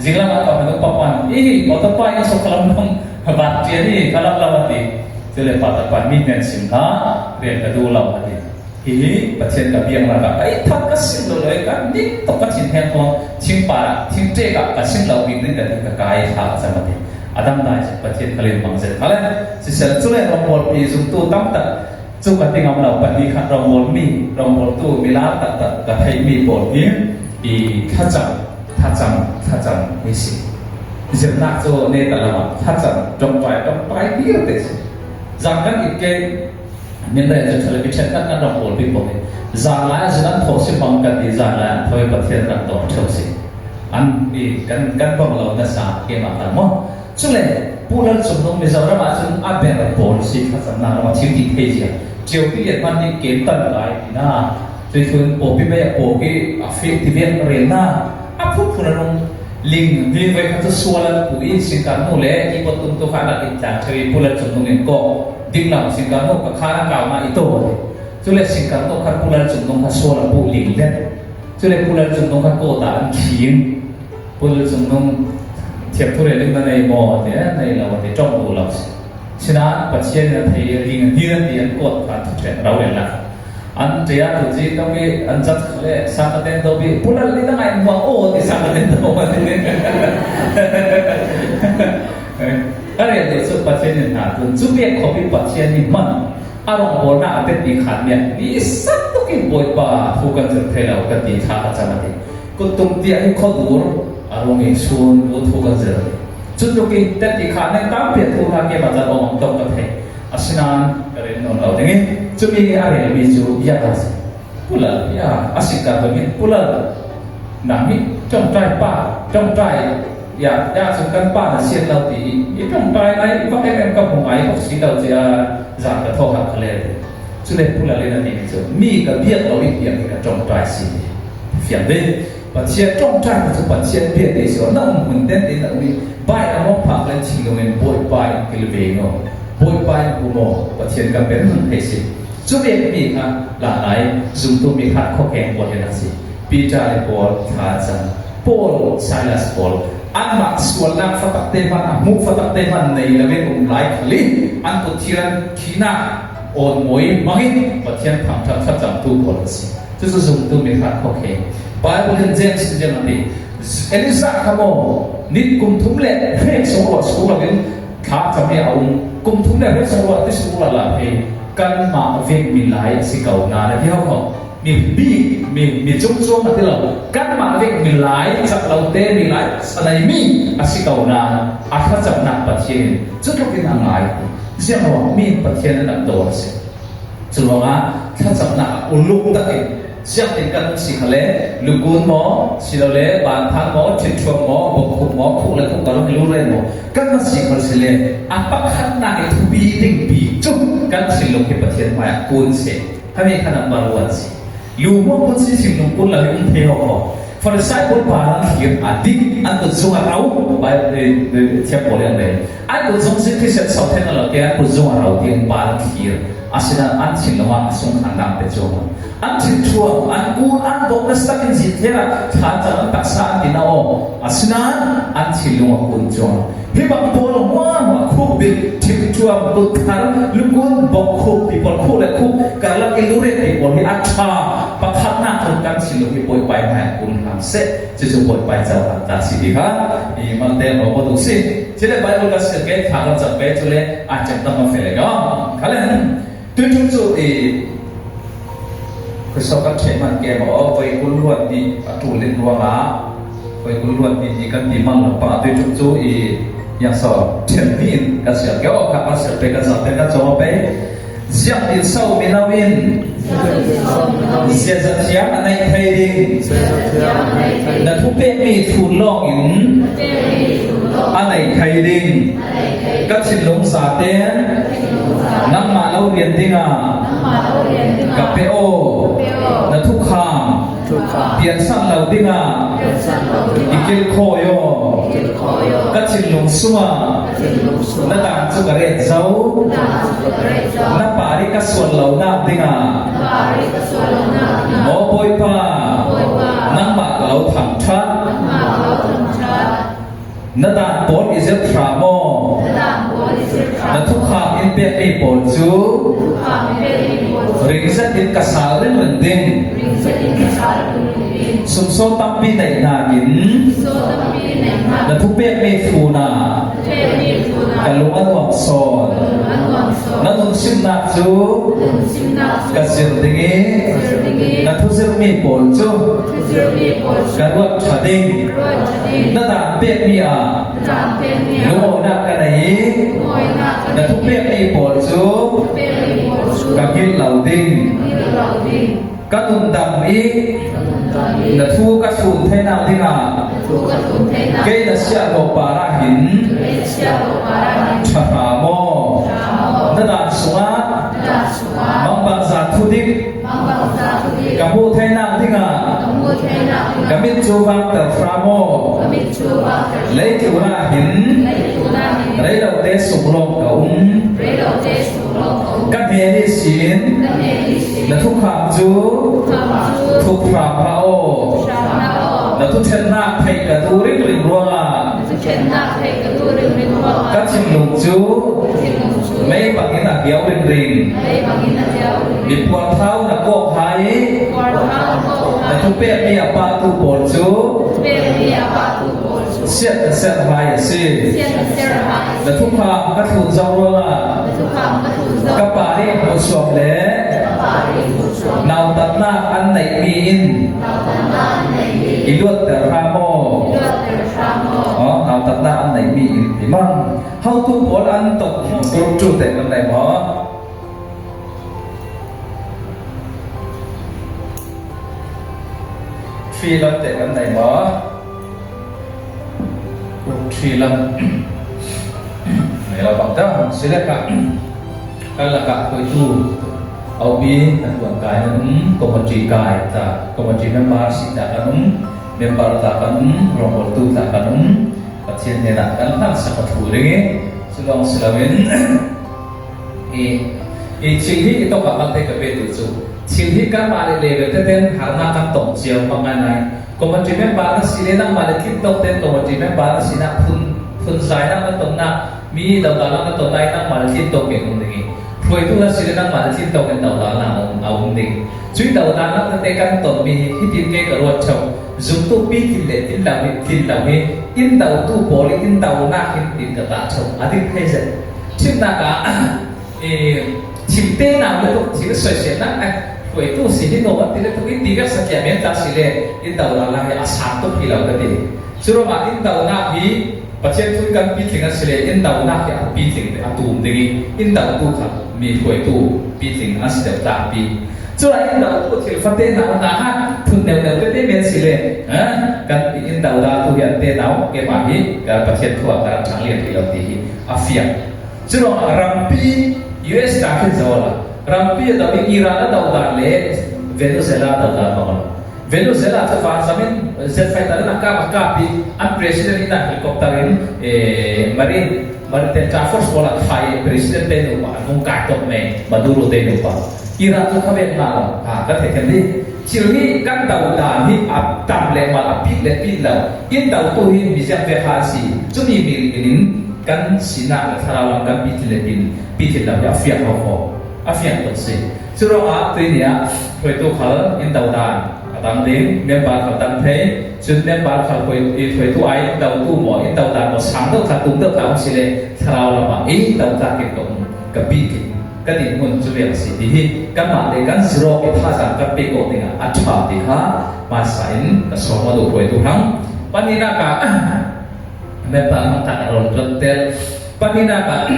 zinglam ah ka hanu papan i motor pa in sok kalam nong bat tia ni kalam lam ati chule pa ta pa mi men sim kha rian ka du lo ati hi Pathian ka biang na ka ai thak ka sim lo loi ka ning to ka thin hen thong thingpar ah thing te ka ka sim lo bik ning ka ti ka kai tha ka cham ati adam dai Pathian khalin mang zet khale sisel chule rom pi zum tu tam tak cu ka ti ngam lo pahnih khat rawngbawl mi rawngbawl tu milar taktak ka theih mi pawl hi. I thlacam thlacam thlacam hi si. Zirnak cu ne ta lo thlacam tongpai tongpai dir te si. Zang kan it ke min re cu thale bi ṭhen kan kan rak pawl bi ko zan lai zan an tho si bang kan ti zan lai an thoi Pathian kan dawr ṭheu si. An i kan kan bang lo na sa ke ma kan mo. Cule Pu Lal Cung Nung Mizoram ah cun a ber pawl si thlacamnak ram ah thil ti thei zia ṭio pi lian hman nih kem tan kai ti na tuithun pawpi mei a paw ki a fek ti ven rel na a phunphun a nung ling vi voi khat cu sual an pu i singkar nu le i pot tum tu kha nak in tlang ṭheu i Pu Lal Cung Nung in kawk ding lam singkar nu ka kha na kau ma i to cule singkar nu kha Pu Lal Cung Nung kha sual a pu ling let cule Pu Lal Cung Nung kha kawta an khing Pul cungnung thiamthu reling na nei maw ti nei lo ti tong du lo sinain Pathian na thei ring ni na ti an kuat kha thu ṭhen ro en la an ṭia tu ji to bi an chat khale sakaten to bi pulal ni na ngai muang o ti sakaten to ma ti ka rel de chu Pathian in na tun chu be khopi Pathian ni man arong bol na ate ti khan ne ni sat to ki boipa thu kan zer thei lo ka ti tha ka chama ti Kuttum tiah hi khuadur a rung i chun u thu kan zir. Cutluk in teti kha nan tampi a thu hna ke ma can awng tom ka thei. Asinain ka rel nawn lo ding i cumi nih a relmi cu ya ka si. Pulal ya a si ka bangin pulal nang hi ṭongṭai pa ṭongṭai ya ya cu kan pa na sian lo ti i ṭongṭai ai vak em em ka hmu ngai bak si lo cia zan ka tho hak ka le. Cule pulal in a ti mi cu mi ka biak lo i tiang hi ka ṭongṭai si. Fiang ding. Pathian ṭongṭai cu Pathian bia te si na um hmun ten te na um i bai a mong phak len thinlung in Bawipa in kilve no Bawipa in um aw Pathian kan ben hun thei si. Cu ve mi kha la lai zumtu mi khat khokeng pawl hi si. Peter le Paul thla cang. Paul Silas Paul anmah sualnak fatak te hman a hmuh fatak te hman nei loin um lai khali an kut thiran khinak awn mawi mangin Pathian thangṭhat thlacamtu pawl an si. Cucu zumtu mi kha khawkhe. Bible in James nih a ti. Elisa kha maw nit kum thum le hrek sung ruah sung loin thla cam i a um kum thum le hrek sung ruah ti sung ruah la he kanmah vek mi lai a si ko na na ti ho ko mi bi mi mi cung cuang a ti lo kanmah vek mi lai cak lo te mi lai sanai mi a si ko na a thlacamnak Pathian in cu tluk in a ngai ziang ruang mi Pathian an dawr a si. Curuangah thlacamnak ah uluk takin sianginn kan um si kha le lukun maw silole vanphan maw ṭhitṭhuam maw bawkkhuk maw khuk le khuk karlak i lurel maw kan va si khal si le a pakhatnak i thupi dingpi cu kan thinlung hi Pathian hmaiah kun seh hami kha number one si lu maw kun si thinlung kun lo hi um thei hawk maw Farisai pawl pa an thlir a dik an kut zung a rau thiam pawl an rel an kut zung si Christian sothen a lo te an kut zung a rau ti pa an thlir asinain an thinlung ah a sungkhannak te cu an thinṭhuang an kun an bawk na sakin zin thela thla cang an taksa an ti na aw asinain an thinlung a kun cuang hi bang pawl hma hma khuk bik thinṭhuang kut thar lukun bok khuk ti pawl khuk le khuk karlak i lure ti pawl hi a ṭha pakhatnak cun kan thinlung hi bawipai hmai kun hram seh cucu bawipai cohlan ta si ti kha i malte ro ko tu si Cile Bible kan sil ke tha kan cam pe cule a cem tam ma fele ga khalen tuitum chu i Kristo kan the man ke mo voi kul ruat ni a tu lin ruanga voi kul ruat ni ni kan ti mang lo pa tuitum chu i yang so then ni in kan sil ke o ka kan sil pe kan zam pe kan cho pe ziak in so mi lo in ziaza thiam a nei thei ding na thu pekmi thu lawng in a nei thei ding ka thinlung za ten nangmah lo rian dingah ka pe aw na thukham piansan lo dingah i kil khawi aw ka thinlung sungah na dan cu ka ret zo na pari ka sual lo nak dingah maw Bawipa nangmah ka lo thangṭhat na dan pawl i zir hram maw na thukham in pekmi pawl cu ringzet in ka sal ringring ding sumsaw tampi neih nakin na thupekmi thu na ka lung a nuam sawn. Na nunsimnak cu ka zir ding i na thuzirmi pawl cu ka ruat ṭha ding. Na daan pekmi ah lungawinak ka nei i na thupekmi pawl cu ka hngilh lo ding. Ka nundam i na thu ka chun theinak dingah kei na siahlawh par ah hin ṭha hna maw? Na dan sungah mangbangza thudik ka hmuh theinak dingah ka mit cu vangter hram maw? Leitlun ah hin reilote sung lawng ka um. Ka hme nih sin na thukham cu thuk hram hlah aw. Na thuthennak theih ka duh ringring ruangah ka thinlung cu mei bangin a hliau ringring. Mi puarthau na kawk hai i na thupekmi a pahtu pawl cu siat na serh hai a si. Na thukham ka thlun zau ruangah ka pa nih hmuhsuam le nautatnak an neihmi in i luatter hram aw. Nautatnak an neihmi in ti mang. Hotu pawl an tok group cu te kan nei maw? Tree lam te kan nei maw? Ṭhi lam nei lo bang ta sile ka kan lakah hruaitu aupi kan tuan kai nan um committee kai ta committee member si ta kan um member ta kan um rawngbawltu ta kan um Pathian hnenah kan hlan sak a thu ding i culong siloin i i thil hi i tok ah kan te ka pe tu cu thil hi kanmah le level teten harnak kan tong cio bang ngai ngai Committee member na si le nangmah le tlinh tawk tein committee member na sinak phun phunzainak na tonnak mi dodalnak na ton lai nangmah le tlinh tawk in um ding i hruaitu na si le nangmah le tlinh tawk in dodalnak a um ding. Cui dodalnak tete kan tonmi hi hitin ke ka ruat theo zumtu pi tlin le tlin lo hi tlin lo hi in dotu pawl i in donak hin tin ka tah theo a ding thei zet thimnak ah thimte nau le tuk thil soiselnak eh hruaitu si hi no an ti le tuk in ti kan satliah men ta si le in do la la hi a sang tuk hi lo ka ti cu ruangah in donak hi Pathian thun kan pitling an si le in donak hi a pitling a tum ding i in dotu kha mi hruaitu pitling an si deuh tlangpi cura in dotu thil fate nau na ha phun neu neu tete men si le kan in do da tu hi an te nau keimah hi Pathian thu ah ka rak ṭhang lian ti lo ti hi a fiang. Curuangah rampi US ta khin zo la rampi a do i Iran a do dan le Venezuela do dan bang lo. Venezuela cu vanzam in jet fighter in a kap a kap i an president in a helicopter in Marine Marine Air Force pawl a khai i president te nu pa an hung kai tok me Maduro te nu pa Iran cu kha ven hna lo ha kan thei thiam dih thil hi kan do dan hi a tam le mal a pit le pit lo in do tu hi miziang ve kha si cumi mil in kan sinak le thlarau lam kan pithil le pin pithil lam hi a fiang ko kho a fiang tuk si cu ruangah tuini ah hruaitu khal in do dan a dang ding member khal dang thei cun member khal hruai hruaitu ai in do tu maw in do dan maw sang deuh thla tum deuh thla um si le thlarau lam ah i do tla ke ko ka pi ke kan in hmun cu riang si ti hi kanmah le kan zero i thazaang kan pe ko dingah a ṭha ti kha hmaisa in ka sawm a duh hruaitu hang pahnihnak ah Member hmangtak a rawn tuan tel. Pahnihnak ah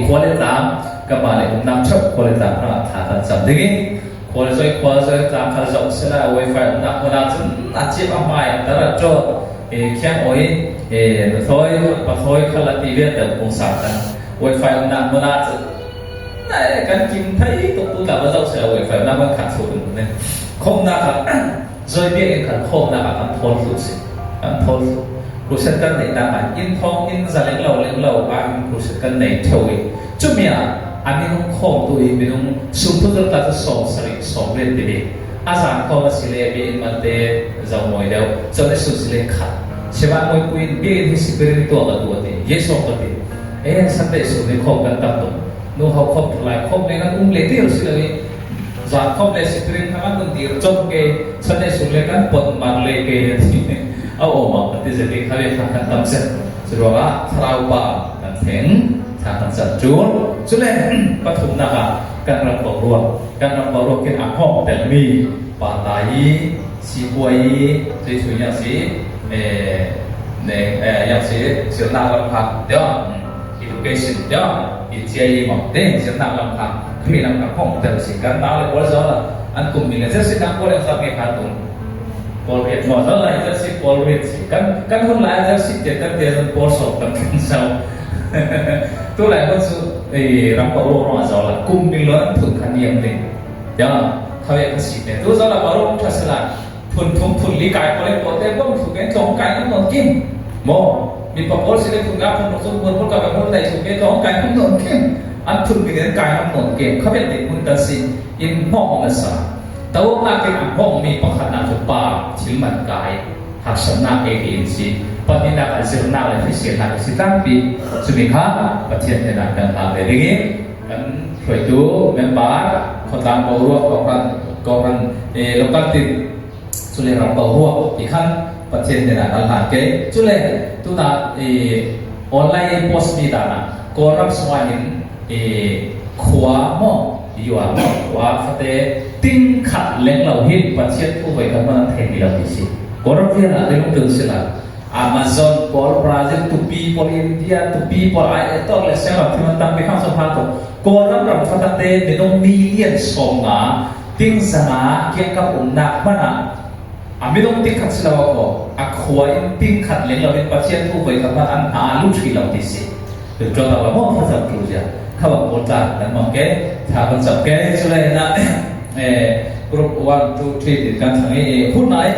khua le tlang kanmah le umnak chap khua le tlang hrangah thla kan cam ding i khua le zoi khua zoi tlang kha zoh sila wifi umnak hmun ah cun a cip a hmai a tar a ṭawt khiang oi nuthlawi pathlawi khal a ti vialte pungsa kan wifi umnak hmun ah cun kan kim thei tuk tu tla va zoh sila wifi umnak hmun khat thu kan khomnak ah Zoi biakinn khan khawmnak ah kan thawl thlu si. Kan thawl thlu. Crusade kan neihnak ah inn thawng inn za leng lo leng lo ah in crusade kan nei theo i cumi ah a minung khawmtu i minung sungthu ta cu 70 80 ti a zan khawm a si le biakinn man te zo mawi deuh cun i sun si le khat sivan mawi puin biakinn hi sipirin tuah ka tu ati Jesuh ka ti e Sunday sun ni khawm kan tam tuk nu ho khawm thlai khawm le kan um le tir si lo i Zan khom le sikrin kha kan nun dir chom ke chan e sung le kan pot mar le ke ti a om ah ti zeti kha le kha kan tam set curuangah thlarau pa kan thleng. Thla kan cam ṭul. Cule pathumnak ah kan ram boruak, kan ram boruak kin a hngawng telmi pa ta i sipuai i zeichu yang si ne yang si zirnak lam kha deuh education deuh i cia i mong te zirnak lam kha khmi lam kha hngawng tel si kan nau le pawl zo la an kum mi le zir si dang pawl yang sa nge kha tum pawl riat mo zo lai zir si pawl riat si kan kan hun lai zir si te kan te zon pawl so kan kan so tu lai hun su ram pa ro ro zo la kum mi lo an phun khan yam ding ya khawe ka si te tu zo la baro tha sala phun thum phun li kai pole pote bom thu ke tlong kai nam non kim mo mi pa pol si le phun ga phun rok phun phun ka phun dai thu ke tlong kai nam non kim an phun mi den kai nam non kim khawe te phun ta si in hmong na sa to na ke hmong mi pakhat na chu pa thil man kai harsatnak ke in si pahnihnak ah zirnak le hriselnak si tampi cumi kha Pathian hnenah kan hal ve ding i kan hruaitu member khawtlang boruak kokran kokran local tin cule ram boruak ti khan Pathian hnenah kan hlan ke cule tuna online post mi dana Kawlram sungah hin khua mo yuan mo khua fate ting khat leng lo hin Pathian thu voi khat man thei ti lo ti si Kawlram vial ah lung tul sila Amazon pawl Brazil tupi pawl India tupi pawl ai tok le siang ram thiman tam bi khang som ha to Kawlram ram fatate minung million 50 ting zanga kiang kap umnak mana a minung ting khat silo ko a khua in ting khat leng lo in Pathian thu voi khat man an ha lu thri lo ti si tu cho ta la mo kha cham tu ja kha ba pol ta nan mong ke tha kan chap ke chule na group 1 2 3 ti kan thang i phun nai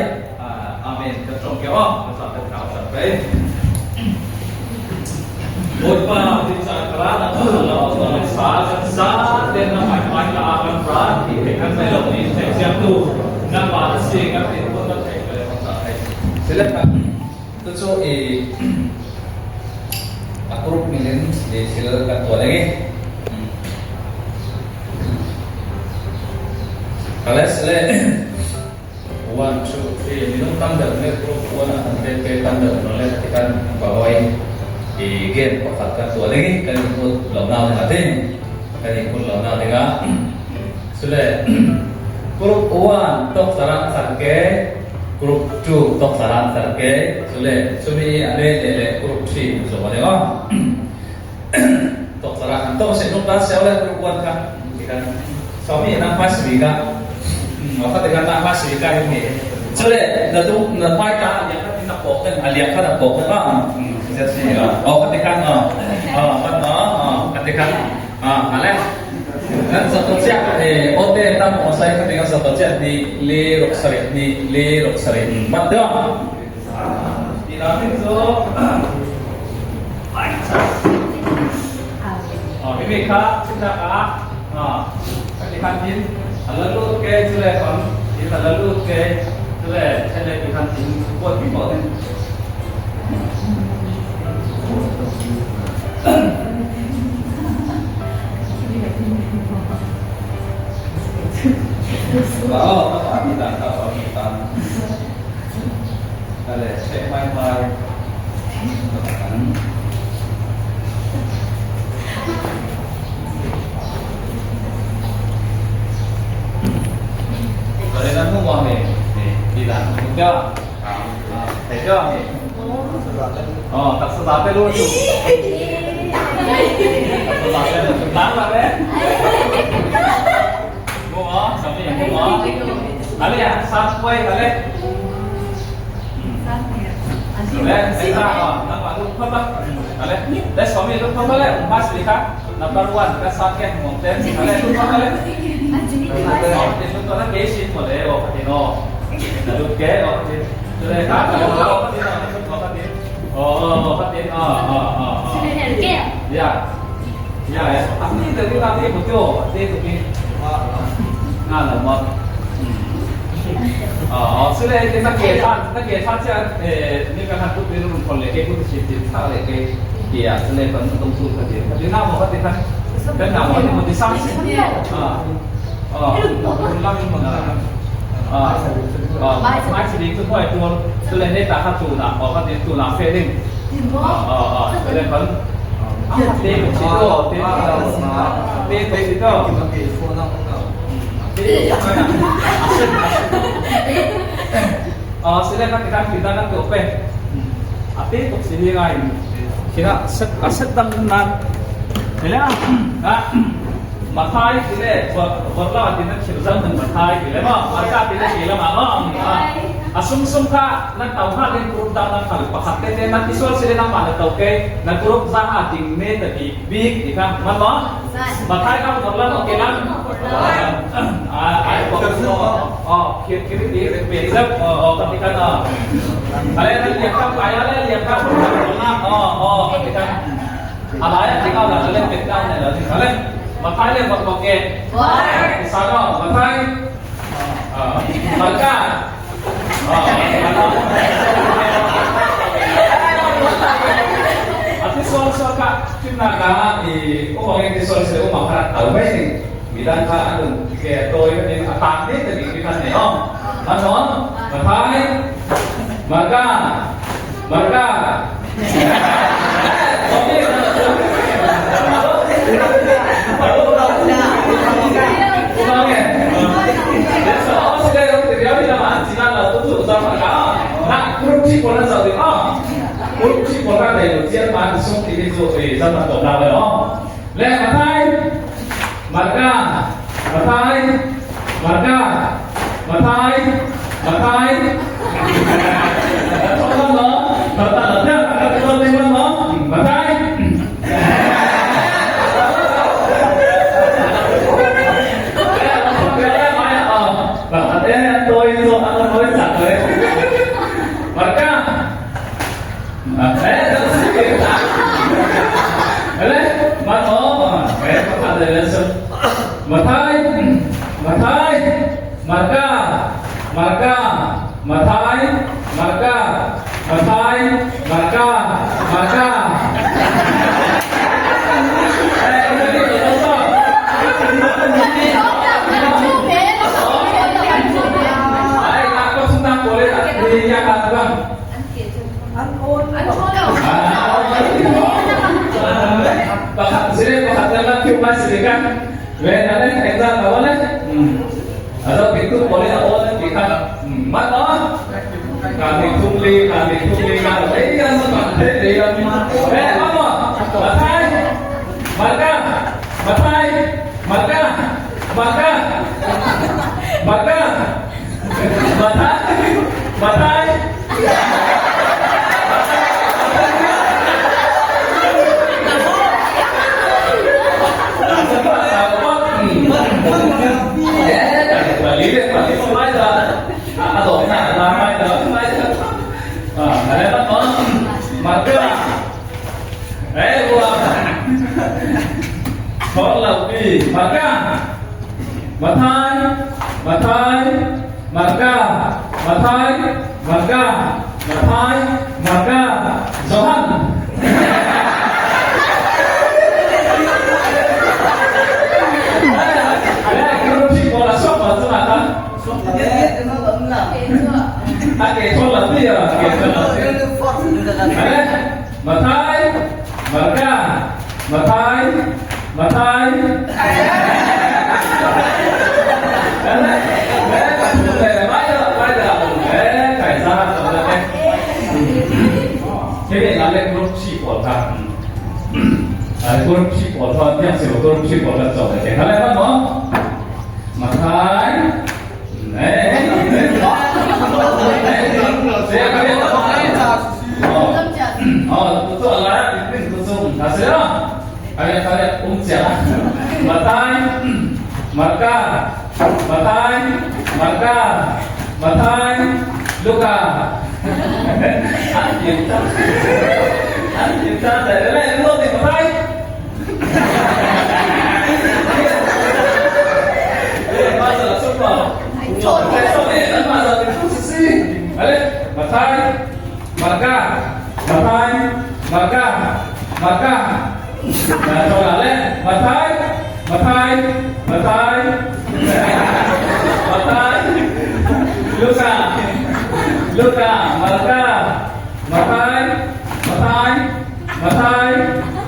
amen kan trong ke o kan sa kan khao chap pe Bawipa ti caan kara na lo sa kan sa ten na mai mai la kan ra ti he kan mai lo ni thei siam tu na pa si kan tin pun na thei le kan sa thei Sila tu chu i a group milin le thil kan tuah lagi. Kales le 1 2 3 minung tam deuh ne group 1 ah kan pe tam deuh no le ti kan bawai i game pakhat kan tuah lagi kan ikut lo na ding atin kan ikut lo na ding a sule group 1 tok sarang sarke group 2 tok sarang sarke sule sumi ane le le group 3 zo ne o tok sarang tok se nuk ta sel le group 1 ka ti kan suami nang pas bi ka o ka ti kan nang pas bi ka hi sule na tu na mai ta ya ka tin na pok kan alia ka na pok kan ja si o ka ti kan o o kan o ka ti kan a ale nan sa to chia e o te tam o sai ka ti kan sa to chia ni le rok sare ni le rok sare mat do ti na tin zo 哦，因为他现在啊啊，你看见，啊，那路给出来讲，你把那路给出来，现在你看见过去冇的。哦，他把你当，他把你当，来来，切麦麦，Rồi đây nó không ngon thì đi làm đúng chưa? Thấy chưa? Ờ, tập sơ giáo luôn chú. Tập sơ giáo luôn chúng ta là đấy. Đúng không? Sao vậy? Đúng không? Ở đây à, sao quay ở đây. Đấy, thấy sao rồi? Nó bảo lúc không á. Ở đây. Đấy, sáu mươi lúc không á đấy, ba xử lý khác. Number 1, cái sao cái nguồn tên. Ở đây lúc không á đấy. 哦，你几钱我哋我发电哦，嗱六几哦，你打我发电哦，我发电，哦哦发电哦哦哦哦，呀呀，啊你这个那你不叫，你这边啊那么，哦，所以你那给他那给他这你刚才不对，弄出来给不是检查来给给啊，之类反正都做发电，发电那我发电他，跟那我我第三次啊。哦，啊，哦，买一年做块多，虽然你打较做啦，哦，反正做啦费灵，哦哦，虽然讲， Nan tau hnga ding group dang nan hal pakhat te te nan isual sile nangmah na to ke na group za ha ding me ta bik bik ti kha man mo mathai ka bor lan okay lan ai ko oh khir khir ti pe zap oh ka ti kan oh ale nan liak ka pa ya le liak ka na oh oh ka ti kan alai ti ka la le pe ka ne la ti ale mathai le bok bok ke sa no mathai malka A ti sual sual ka thimnak ah i umang in ti sual se umang kha tau mai ning midang kha an un ke toi in a tan ni te bi khan ne om man non mathai marka marka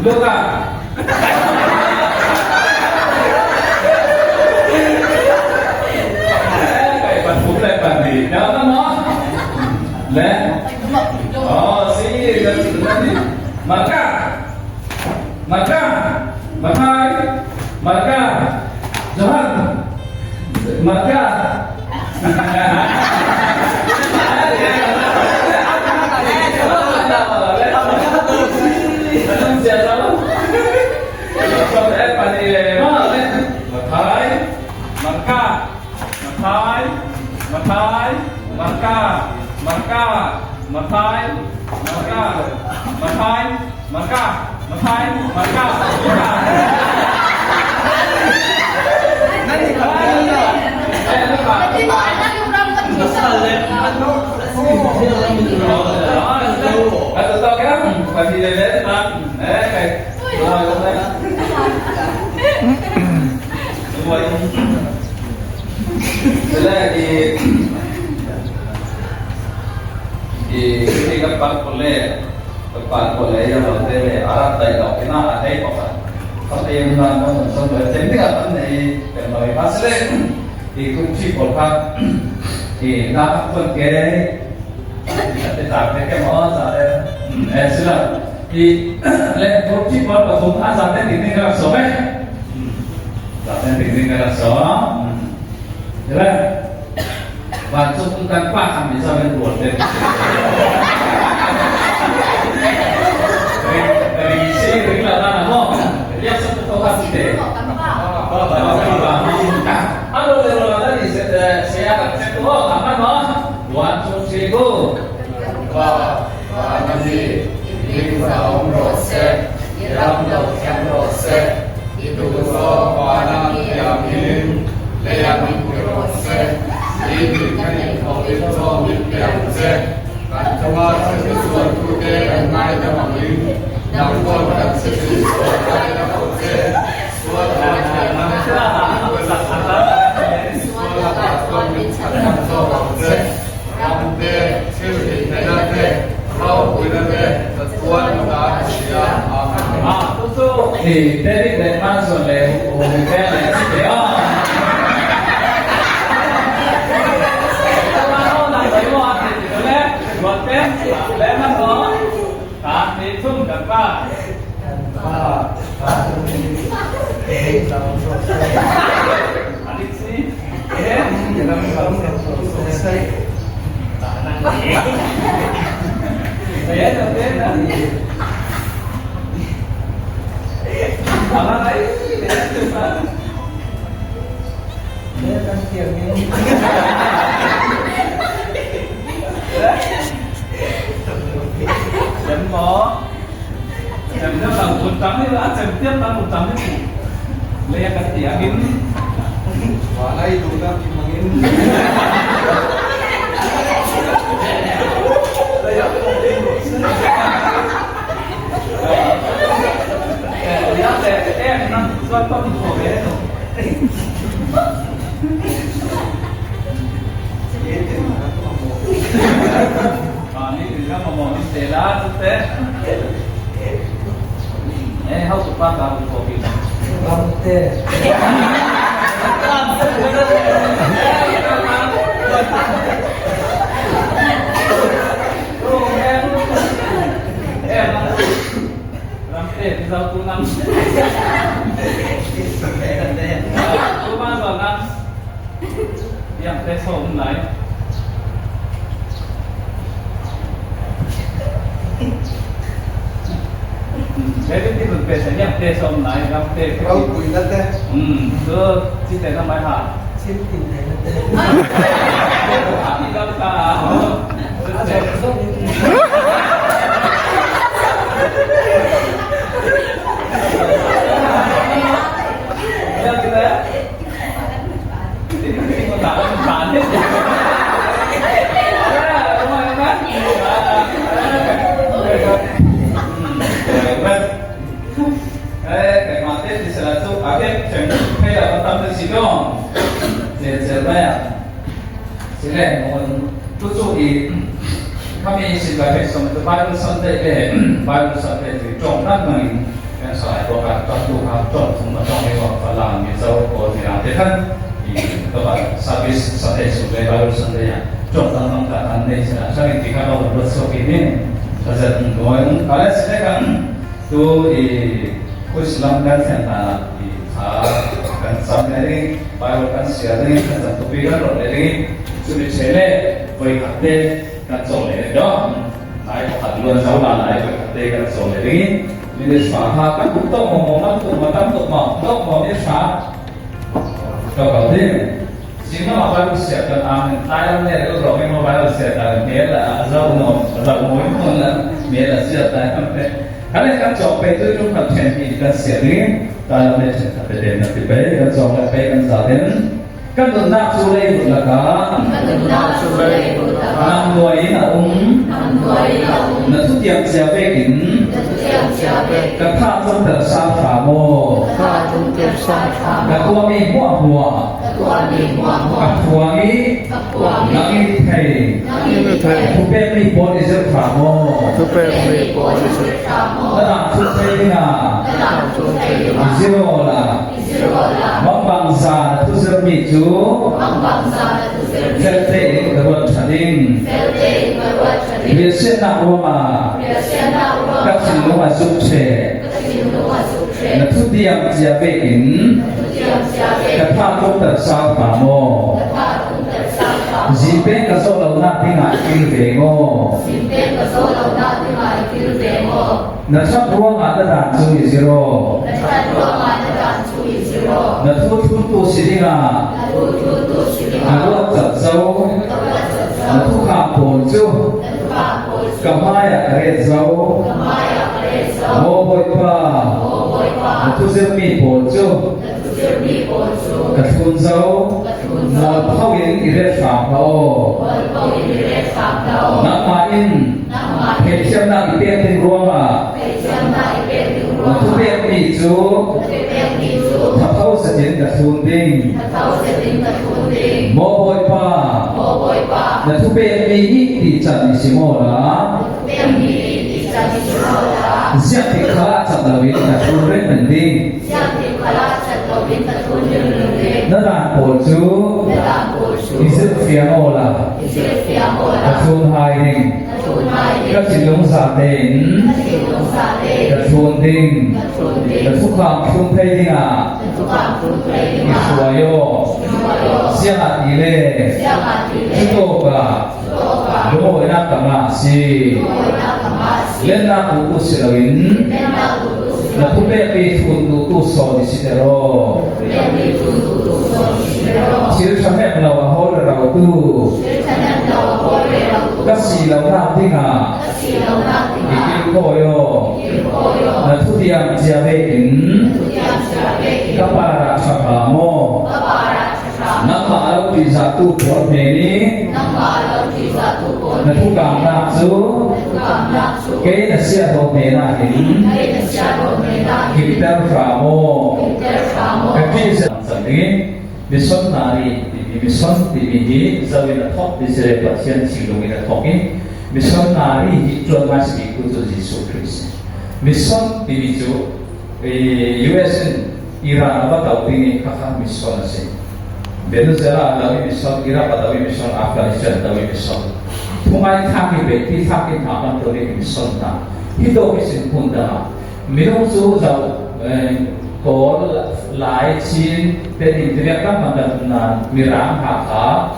Luka. Cái phần phúc lại phần gì đó nó lên. Oh, si, Maka. Maka. Makai. Maka. Johan. Maka. Maka, Mathai, Mathai, Maka, Maka, Mathai, Maka, Mathai, Maka, Mathai, Maka, Maka. Thì David le Manson le Hồ Cái le si te o. Walay duna kimangin. Rau pui na te. Sai ko kan kan tu kha tong thum a tong i Falam Mizo Kawl Mirang te khan i ka ba service Sunday su ve Bible Sunday ah tong tang tang ta kan nei sina sang ti kha ka ruat so ki ni azat noin kale sine kan tu i Islam kan thlen na i tha kan cham le ring Bible kan sia ring kan cham tu pi kan rot le ring chu mi chele voi khat te kan chong le do Lai pakhat luan zo la lai pakhat te kan sawm le ding minute fa ha kan tuk tok mo mo man tuk ma tam tuk ma tok mo ni sha to ko ding sing ma ba lu sia kan am tai lam ne ko ro me mo ba lu sia ta me la zo no zo mo mo la me la sia tai kam te kan kan chok pe tu tu kan then ni kan sia ding tai lam ne chen ta pe den na ti pe kan chok la pe kan za den Kan nunnak cu leivut lakah namnuai in a um. Na thutiam cia pek in ka tha tlungter sang hram aw. Ka tuahmi hmuahhmuah ka phuang i nang in thei. Thupekmi pawl i zirh hram aw. Na dang thut thei dingah i zir aw la. Mambang za na thuzirmi cu fel tein ka ruat ṭha ding. Riansiannak ruangah ka thinlung a zuk ṭhe. Na thutiam cia bek in ka tha tlukter sau hna maw? Zipeng ka zawh lonak dingah kil ve maw? Na ṭhat ruangah na dan cu i zir aw. Na thu thluntu si dingah na ruat cat zo. Na thukham pawl cu ka hmaiah ka ret zo. Maw Bawipa, na thuzirmi pawl cu ka thlun zo. Mualpho in i ret hram hlah aw. Nangmah in Theihthiamnak i pek ding ruangah na thupekmi cu thatho zetin ka thlun ding. Maw Bawipa, na thupekmi hi ti can i si maw la? Ziah ti kha cat loin ka thlun ringring ding. Na dan pawl cu i zirhfiang aw la. Ka thlun hai ding. Ka thinlung za tein ka thlun ding. Ka thukham thlun thei dingah i hruai aw. Siangah ti le cutawk ah lungawinak ka ngah si. Lennak duhtu si loin na thupekmi thlun duhtu sawn i siter aw. Thil ṭhahnem lo a hawl rotu ka si lonak dingah i kilkawi aw. Na thutiam cia vekin ka par ah ṭha hnga maw? Nangmah lo ṭihzahtu pawl hme nih na thukamnak cu kei na siahlawh hme nakin himter hram aw. Ka ṭih cang dingin missionary timi mission timi hi zo in a thawk ti si le Pathian thinlung in a thawk i missionary hi ṭuan hmasa bik tu cu Jesuh Khrih si. Mission timi cu US in Iran a va do ding i khakha mission a si. Venezuela a do i mission, Iraq a do i mission, Afghanistan a do i mission. Thungai thlak i be ti thlak i hna kan tuan i mission hna. Hi do hi sin hmun dang ah minung cu zo Kawl, Lai, Chin, Tedim tiriak tam man kan na Mirang, Hakha,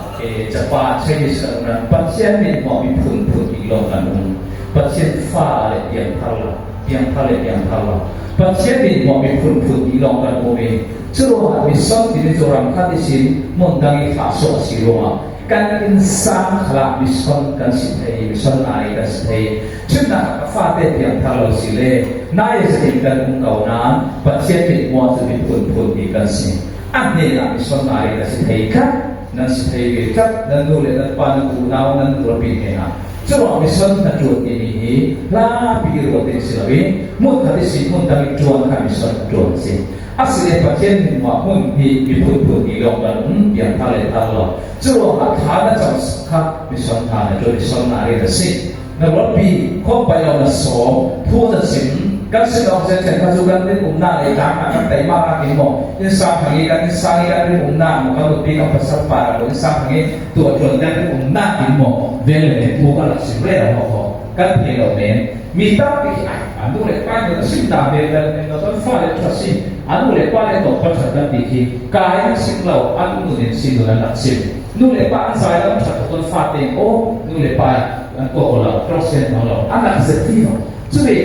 Japan, Chinese kan um nan Pathian min hmuah mi phun phun i lawng kan um. Pathian fa le piangthar lo. Piangthar le piangthar lo. Pathian nih hmuahmi phunphun ti lawng kan um i cu ruangah mission timi cu ram khat i sin hmun dang i thlah sawh a si ruangah kan inn sang khalah mission kan si thei mission nai kan si thei chimnak ka fate piangthar lo si le nai zatin kan um ko nain Pathian nih hmuah cu miphun phun ti kan si a hnenah mission nai kan si thei tlat nan si thei ve tlat nan nu le nan pa nan unau nan nupi hnenah Curuang mission na ṭuan timi hi hlapi ruat ding si loin hmun khat i si hmun dang i ṭuan kha mission ṭuan a si. Asile Pathian min mah hmun hi miphun phun i lawng kan um tiang tha le thar lo. Curuangah tha na cam kha mission tha na ṭuan mission na rian a si. Na ruatpi khawmpai lo na sawm, thu na chim. Kan sin awk zen chen kha cu kan rin umnak le tlang ah kan teima nak in maw inn sang thang i kan inn sang i kan rin umnak maw kan nupi kan pasal pa lo inn sang thang i tuah tuan kan rin umnak in maw vel le thu kan rak sim re lo maw kan thei lo men mi tampi khi ai an nu le pa nih sim ta ve kan no ton fa le tha si an nu le pa le to pa that kan ti khi kai an sim lo an nu nin sin nu an rak sim nu le pa an zai lam that ton fa te o nu le pa an ko ko lo cross sen lo an rak zet ti lo Cu ve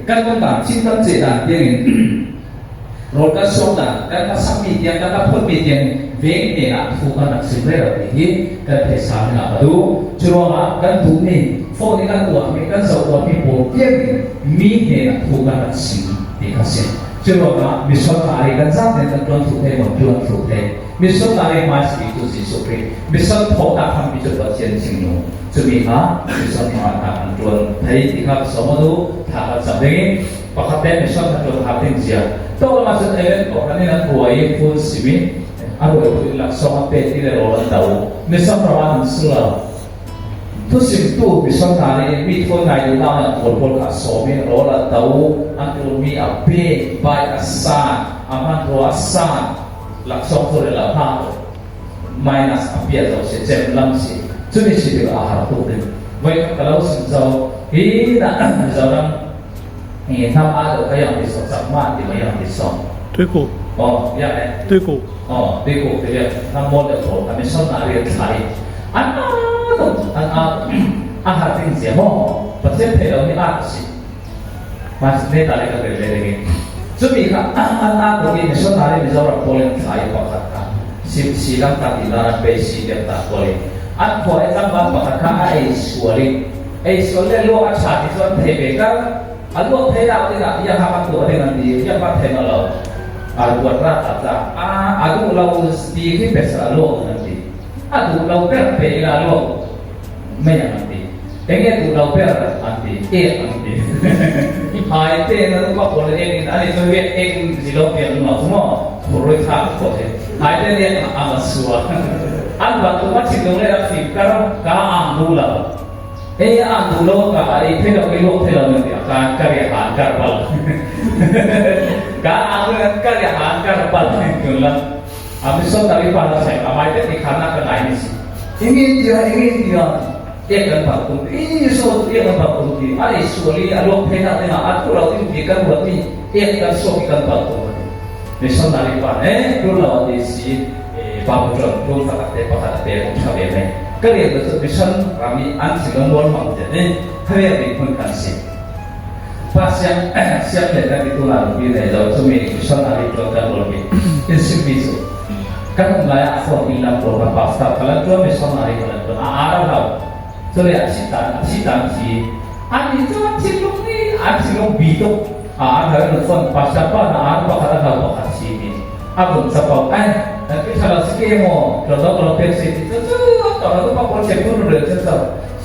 kan kan dan chin kan ce dan tiang in rawl kan sawm dan kan ka sakmi tiang kan ka photmi tiang veng te ah thu kan rak sim re ti hi kan thei sa mi ka du. Cu ruangah kan duhmi phone in kan uahmi kan zoh uahmi pawl tiang in mi hnen ah thu kan rak sim ti kha si. Cu ruangah missionary kan zaten kan tuan thu thei mon tuan thu thei missionary hmai si cu Jesuh Khrih mission thawhnak hrampi cu Pathian thingnu cumi kha mission hmang ah an tuan thei ti kha som anu tha kan cam ding pakhat te mission kan tuan ha ting zia to lama cun even ko kan in an ruai phun simi a ruai tu in laksawng an pe ti le rawl an do mission rawan an sula thu sim tu mission hna nih mi thawn ngai du na an kawl pawl kha sawm i rawl an do an tuan mi a pe bai a san a man ro a san laksawng tu le la ha minus a piat lo si cem lam si cuni si tik a har tuk ding voi ka lo sim zo hi na Mizoram hi nam a do ka yang ti so chak ma ti ma yang ti so Tui ku. Oh ya eh Tui ku. Oh tui ku ti ya nam mo le tho ka mi son na ri thai an a an a a har ting zia mo pathian thei lo ni a si ma ne ta le ka le le le chumi kha an a ko ki missionary Mizoram Poland thai pakhat kha sim si lam ta ti la be si dem ta ko le an khua e tang ban pakhat kha a ei suali ei sual le lo a tha ti chuan thei ve ka a lo thei la ti na ya ha kan tu ring an ti ya pa thei ma lo a ruat ra ta ta a a du lo ti khi pe sa lo an ti a du lo per pe la lo mei an ti enge duh lo ber an ti ek an ti hai te na lu ka pol ek in ani chu ek ek zilo pian ma chu mo khuroi kha ko the hai te ne ama suwa an ba tu ma chi dong le ra fi kar ka ang du la e ang du lo ka ai the lo ke lo the lo ne ka ka re han kar pal ka ang ka re han kar pal tu la ami so tari pa na sai amai te ni khana ka nai ni si ingin dia ingin dia ek kan pa kum i so ek kan pa kum ti ai suali alok phena te na atu lo tin ti kan wa ti ek kan so kan pa kum ni so tari pa ne tu lo ti si pa bu tron tu ta te pa kha te ko tha ve me ka re da so mission rami an si lo mol mang te ne thave bi khun kan si pa siam siam le kan tu la bi ne zo chu mi mission ari to kan lo mi in sim mi chu kan um lai a phone in lam ko ka pastor kalan tu mission ari kalan tu a ara lo chu le a si tan si tan si an ni chu thi lung ni an thi lung bi to a an ha lu phone pastor pa na an pa khat ha pa khat si mi a bun sa pa ai na ki thala si ke mo lo lo lo pe si chu chu to lo pa ko che pu ru che sa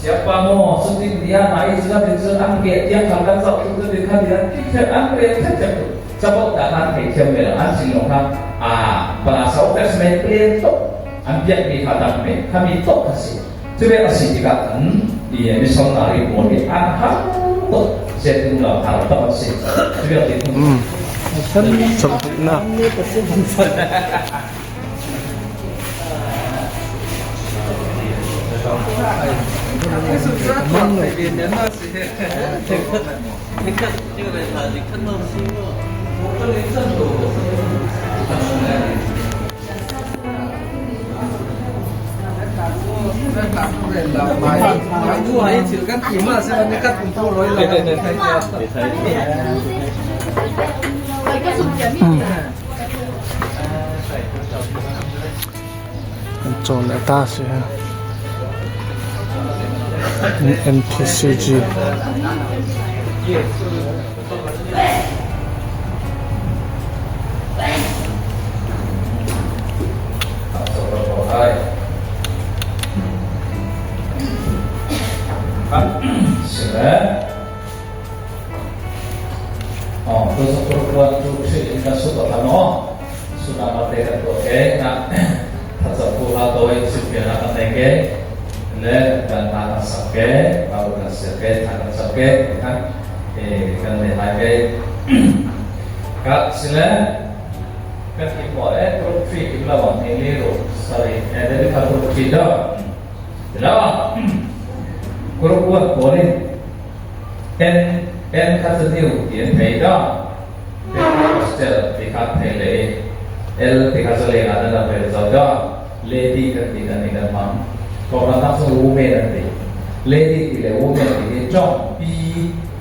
siapa mo sutin dia mai sila tin chu an ke tiang khal kan sa tu tu kha dia ti che an ke che che sabok da han thei thiam ve lo an sin lo kha a pala sau ka sme ple to an biak mi kha dam me kha mi to kha si chu ve a si tikah an i missionary pawl hi an har to se tu lo har to si chu ve ti Chawlhnak. Kan cawn le ta si. MPCG. Oh, tu perempuan tu kita suka tano sudah mati kan tu ke na thacam la toi sipia na kan ke le kan na kan sak ke baru kan sia ke kan sak ke kan kan le hai ke Ka sile kan i mo e group 3 kim la wang ni li ro sorry e de ka group 3 do la group 1 ko ni N N kha chu new ti an thei do Pentecostal ti kha thei le L ti kha chu le na na ve zo do lady kan ti kan ni kan mang ko kan nak chu women an ti lady ti le women ti hi chong pi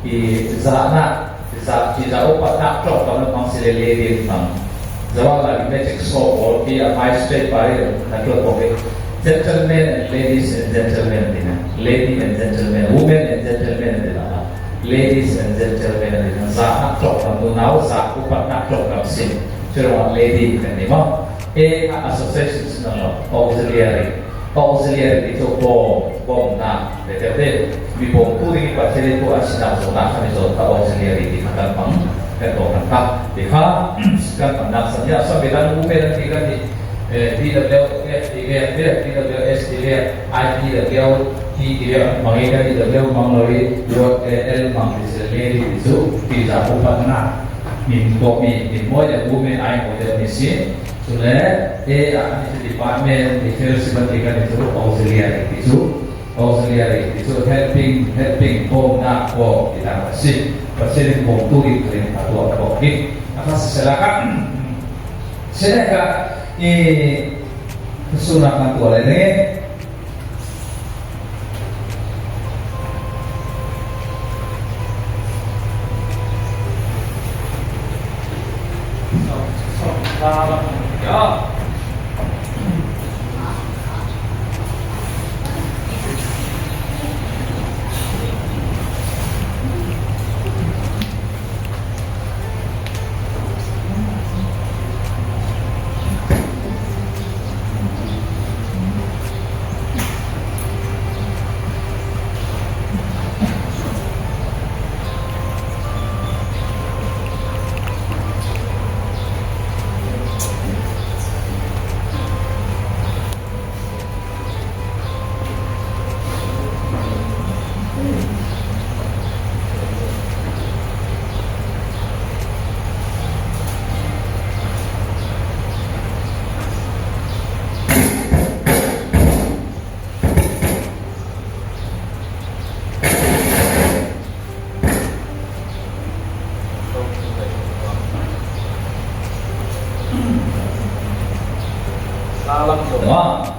i za na za ti za upat nak chong kam na mang si le lady an mang zawa la magic so all pi a high straight pari na to ko gentlemen and ladies and gentlemen ti na lady and gentlemen women and gentlemen ti na ladies and gentlemen ti na za nak chong kam nu nau za upat nak chong kam sin churang lady kan ni mo A association sin lo auxiliary auxiliary ti chu bom bom na te te te mi bom tu ri pa chele tu asina zo na kha mi zo ka auxiliary ti kha kan pang kan to kan ka ti kha kan pang nak samya sa bedan u me ti kan ni D W F T V F D W S T V I T W T T V mang e kan D W mang lo ri L mang ti se le ri ti chu ti za u pa na min ko mi min mo ya u me ai mo de mi si chu le A a ni department ti fellowship ti kan ni chu auxiliary ti chu auxiliary ti chu helping helping bom na ko ti ta si pasien bom tu ri kren ta to ko ki aka selaka selaka i suna kan tu le ne Ya.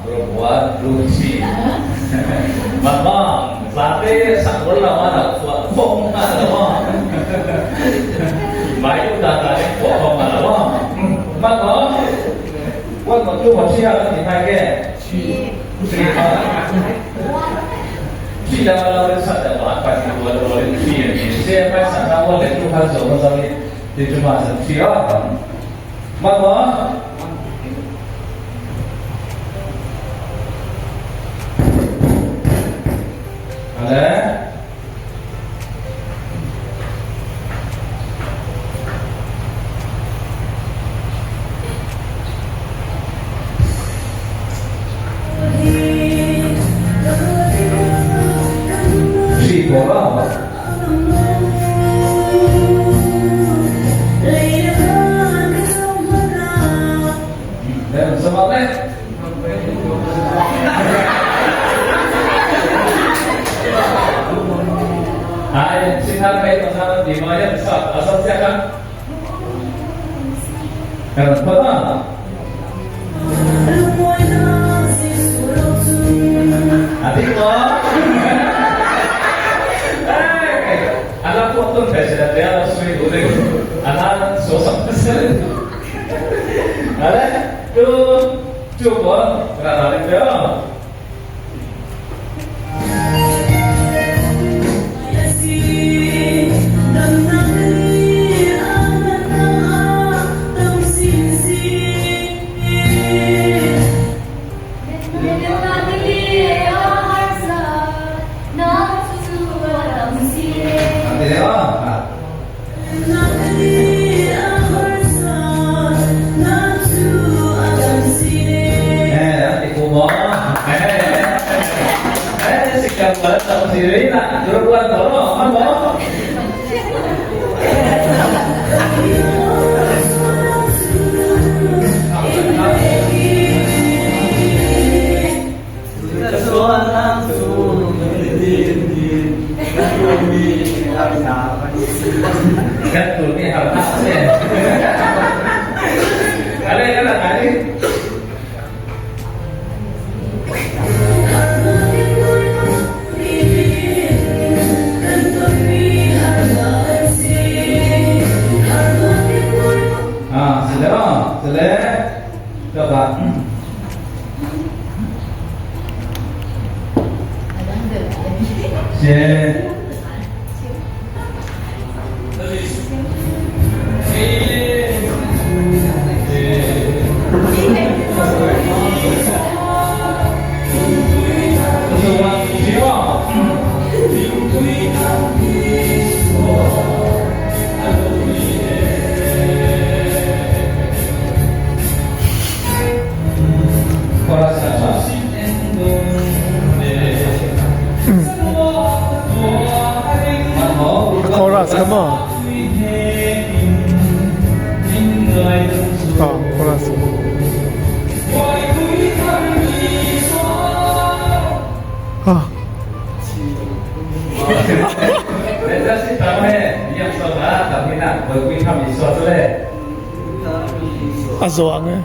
Perempuan luci. Mamang, sate sakul la mana kuat kong mana ma. Mai tu ta ta kuat kong mana ma. Mamang, wan ma tu ma sia ti hai ke. Chi. Chi la la la sa da ma pa ti wa lo le chi ni. Se pa sa na wa le tu ha zo ma ni. Ti tu ma sa chi a. Mamang, Ale. Chi ko ra. Dan sama le. Hai, sinha kai pasana di maya sa asal siapa? Kan pata. Adik mo. Eh, anak ko tuh presiden dia langsung itu anak sosok besar. Ale, tu cuba kenapa itu? Nanti dia ah. Eh, nanti kumo. Sile ka 先。Chorus kha maw? Ah, chorus. Ah. A zuang e.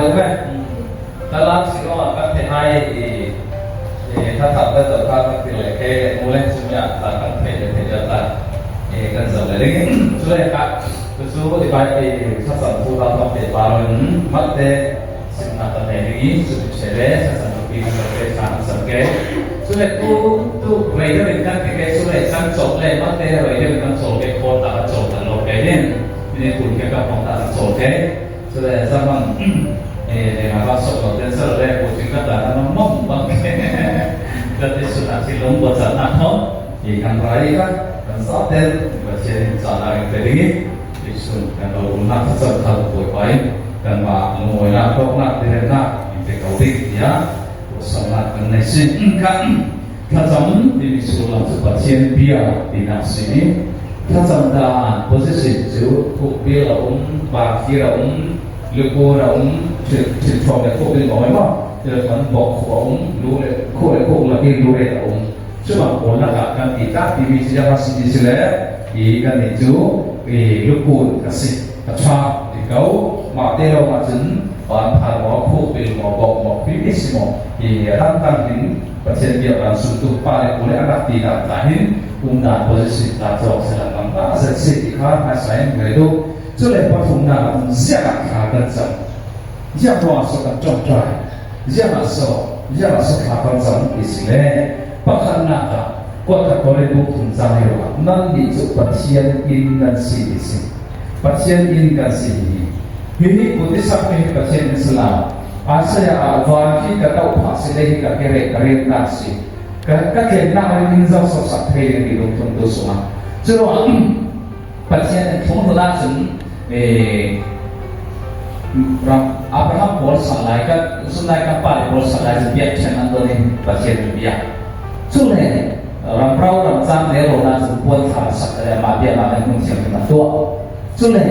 deuh ve. Talam si ko ah kan ti hai i thathap le zoh kha kan ti le ke mu le chumi ah ta kan thei le thei le ta kan zoh le ding cu le ka cu i bai i thlacam tu ta tong te pa ron mat te simnak kan nei ding i cu ti se le thlacam tu pi kan ke thla kan sam ke cu le tu tu rei deuh in kan ti ke cu le kan chok le mat te rei deuh in kan chol ke khawl ta kan chol kan lo ke din ni kun ke ka pong ta kan chol ke cu le zaman nga ba sok lo ten sar le ko ting ka ta na mom bang ka te su na thi lung bo cha na tho i kan rai ka kan sa ten ba chen cha na ring te ding i sun kan lo um na cha kha ko pai kan ma ngoi na tok na te na in te kau ding ya ko sam na kan nei si ka thlacam timi sullam cu Pathian bia tinak si. Thlacam dan position cu thukbil a um, bakir a um, lukur a um, thilthuam le khuk ding a um ma, thilthuam bok khu a um, lu le khu le khuk lakin lu ret a um. Cumang pawl lakah kan ti tak timi si jang si ti si le i kan nih cu i lukur ka si ka tha ti ko mah te lawng ah cun van phar maw khuk bil maw bok maw pimi si maw i ram tang hin Pathian biaknak zumtu pale pawl i an rak tinak ca hin umnak position ta cawk sila tam ta zet si ti kha hmaisa in ngei duh. Cule pathumnak ah cun ziah ah thla kan cam. Ziah ruangah so kan ṭawngṭai. Ziah ah so ziah ah so thla kan cam ti si le pakhatnak ah kuatkhat Korin bu thum cang lio ah nannih cu Pathian inn nan si ti si. Pathian inn kan si hi. Hihi kut i sakmi hi Pathian inn si lo. Isaiah ah van khi ka toh phah si le hi ka kere ka riannak si ka ka tlennak ring in zoh sawksak thei ding ti lungthun tu sungah curuang Pathian in thung hmun ahcun ram Abraham pawl sak lai ka zun lai kan pa le pawl sak lai cu biak ṭhen an don in Pathian bia cu le ram rau ram cang le rawn ahcun puan thla sak le mah bia mah le hmun thiam in a tuah cu le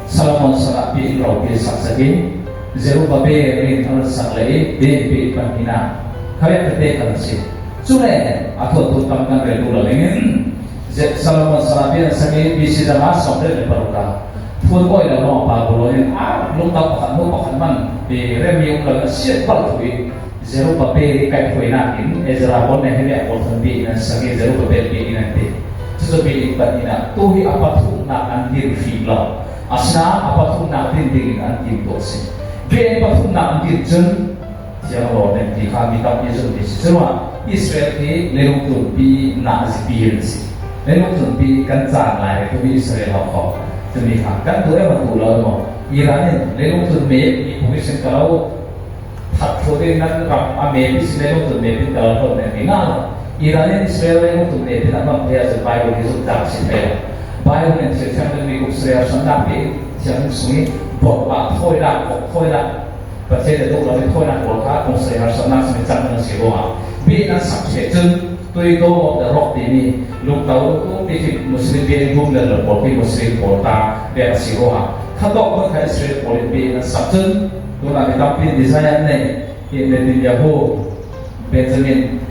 Solomon salah pi in ro pi sak sakin Zerubbabel rin an sak le i David pahnihnak khavet tete kan si. Cu le a thuatu tam kan rel duh lo dingin Solomon sarabi an sak i BC dang ah 26 ah phun oi lo lawng Babylon in a lungtam pakhat hnu pakhat man i remi um lo in siat bal thu i Zerubbabel i kai hruainak in Ezra pawl Nehemiah pawl thon bi in an sak i Zerubbabel bi in an ti. Cucu bi in pahnihnak tu hi a pathumnak an dir hrim lo. Asinain a pathumnak din dingin an timtuah a si. Biakinn pathumnak an din cun thianglawm in ti kha mi tampi zumhmi si. Curuangah Israel hi leilung tlunpi nak zipi an si. Leilung tlunpi kan caan lai le tumi Israel ho kho tumi kha kan duh emaw duh lo emaw Iran in leilung tlun me mi phung in ka lo that thu ding nan ram a me pi si leilung tlun me pin ka lo hlon ne mi nga lo Iran in Israel leilung tlun me pin an mam thei ahcun Bible hi zumh tlak si thei lo. Bible in thil thianghlimmi Israel hramnak pi thianghlim sung i bawmh thawinak bawk thawinak Pathian le duh lo i thawinak pawl kha kungsei harsatnak simi cang nan si ruangah bi nan sak che cun tuido of the rock timi lungto ti khi Muslim bi in rum le lo pawl khi Muslim pawl ta pek a si ruangah khatawk mun kha Israel pawl in bi nan sak cun tunah mi tampi design an nei hi Netanyahu Benjamin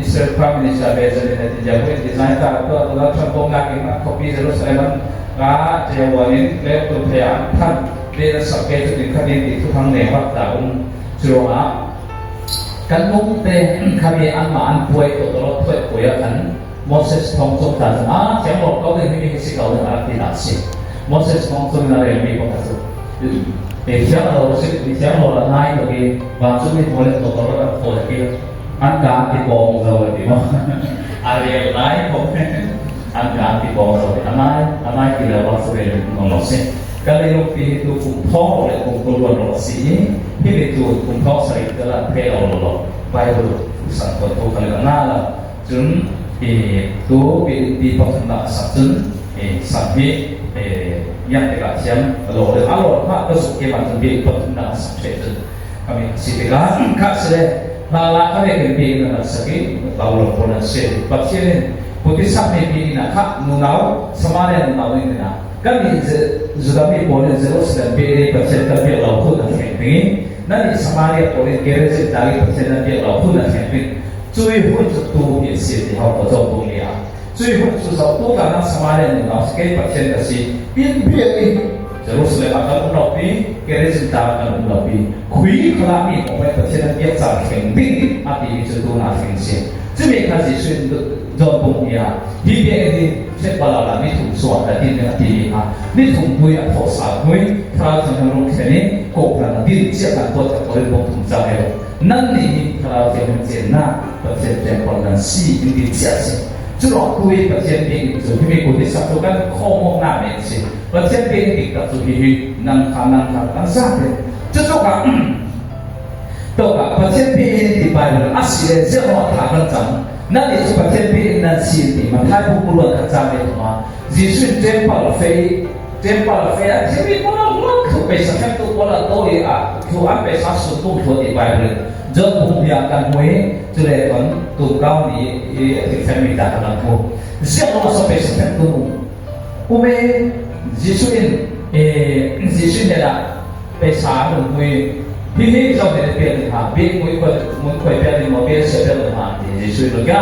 Israel Prime Minister Benjamin Netanyahu in design ta to Donald Trump bawmnak in an khuapi Jerusalem an ka Taiwan in leng tu thei an than le an sak ke cu din khatin ti thuthang ne rak ta um curuangah kan nung te khami an ma an puai to to thuai puai a kan Moses thong chung ta a thiang lo ko ding mi si ko ding a ti na si Moses thong chung na rel mi ko ka cu e thiang lo si mi thiang lo la nai to ki vancung mi pawl in to to rak thawl ki an ka ti pong zo ti mo a rel lai ko an ka ti pong zo anai anai ti lo wa su rel no lo si ka le lung pi tu kum thong le kum ko luan lo si hi hi ni tu kum thong sari te la phe lo lo lo Bible san ko to ka le na la cun i tu pi pi pakhat sak cun i sak hi yang tikah thiam lo le a lo ma ka zuk ke ma cun pi pakhat sak the cun kami si tikah kha si le hna la ka ve kan pi in an sak i Paulo pawl an si Pathian in puti sak mi pi in kha nunau Samaria nunau in na kan nih Judah mi pawl in Jerusalem pi ni Pathian kan biak lo phun an thleng ding nan nih Samaria pawl in Gerizim tlang i Pathian an biak lo phun an thleng ding cui hun cu tu hi si ti hau ko zo tu ni ah cui hun cu zo tu tlang Samaria nunau si ke Pathian ka si in biak i. Jerusalem ah kan um lo pi, Gerizim tlang ah kan um lo pi. Khui khala mi kong he Pathian an biak caan thleng ding a timi cu tu na thleng si. Cumi kha Jesuh in John bung ni ah hi biakinn hi ṭhet bal la ni thum suah ta tin a ti mi kha ni thum hui a thawh sal hui thlarau thianghlim rung thlen i kawhhran a din chiah kan tuah tak torin bung thum cang eo nan nih hi thlarau thianghlim chennak Pathian temple nan si in ti chiah si cu ruang tu i Pathian biakinn cu himi kut i sak cu kan khawmawknak men si Pathian biakinn dik tak cu hihi nang kha nang kha kan zate cucu ka Tawkah Pathian biakinn ti Bible a si le ziah ruang tha kan cang nan nih cu Pathian biakinn nan si ti Matthai bu ruan kan cang ve thuma Jesuh in temple fei temple fei a thimi ko lo thu pesa khem tu ko la to i a thu an pesa sun tum thu ti Bible John bung bia kan hmui cule kan tu kau ni i ti family ta kan hmu ziah ruang sa pesa khem tu ume Jesuh in Jesuh ne la pesa an mui hihi zong hin pian ha bik mui khoi mui khoi pian ni mo pian se pian ha ti Jesuh no ga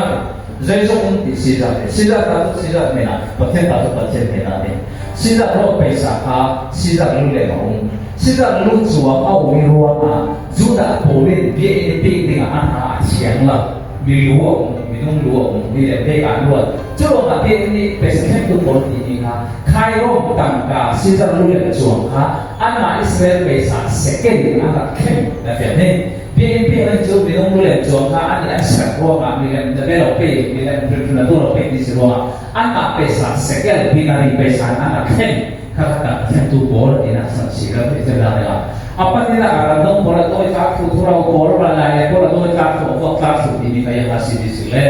zeizong um ti si za si za ta tu si za me na Pathian ta tu Pathian me na ni si za ro pesa kha si za lu le ma um si za lu chuang a um ruang a Judah pawlin bia in pek ding ah a hna a thiang lo mi lu a um minung lu a um mi le pek ah luat cu ruangah bia nih pesa khem tu pawl ti ni kha Khairo tangka Caesar lu le chuang kha anmah Israel pesa second an rak khen na fian ni PNP an cu minung lu le chuang kha an an ser ruangah milem na belo pe milem na tu lo pe ti si ruangah anmah pesa second binary pesa an rak khen kha kha khen tu pawl ina san si ra ti la la apan ni la ran dong pawl to ta thu thu rau pawl ra lai le pawl to ta thu vok ta thu ti ni ka yang ha si ti si le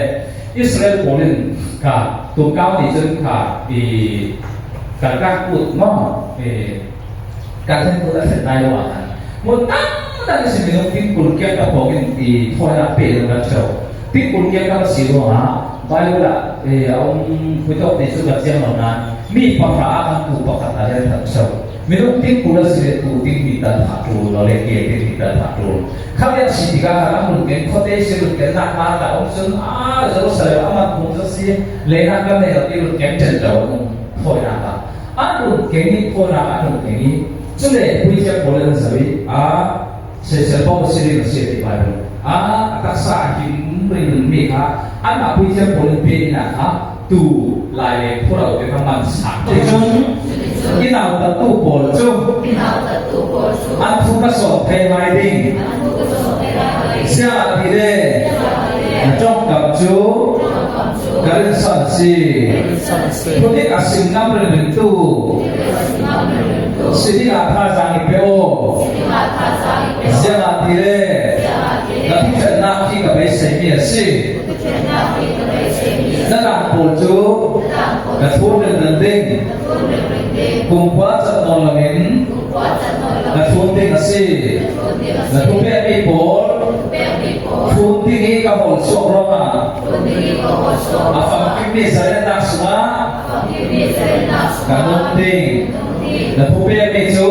Israel pawl in ka tumkau nih cun kha i kalkak kut maw i kalhen kut a thlen lai lo ah khan mun dangdang si minung tingkul kiak ka pawng in i thawinak pe in rak cheu tingkul kiak ka si ruangah Bible ah a um huitok ti cu ka chiang lo nain mi pahra ah kan tu pakhat a len rak cheu minung tingkul a si le tu ting mi tal tha tu lo le ke ting mi tal tha tu Khamian si tikah ram run khuate si run ken nak ma ta um cun a Jerusalem amat hung za si le na kan nei ti run ken chen lo um thoi na ka an run ken ni tho na an run ken ni cule puithiam pawl an zawi a sesel pau si ring si ti Bible a taksa him ring mi kha an ma puithiam pawl pe na kha tu lai le phura te kha man sak cun inau tu pawl cu an thu ka sawm thei lai ding siah ti le na tawngkam cu ka rin san si phudik a sim ngam rin tu si ding ah thazaang i pe aw siah ti le na thuthennak hi ka beisei mi a si Na dang pawl cu na thur ringring ding. Kumkhua cat nawn loin na thun ding a si. Na thupekmi pawl thun ding i ka hawl chuak ruangah a famkimmi zalennak sungah ka nung ding. Na thupekmi cu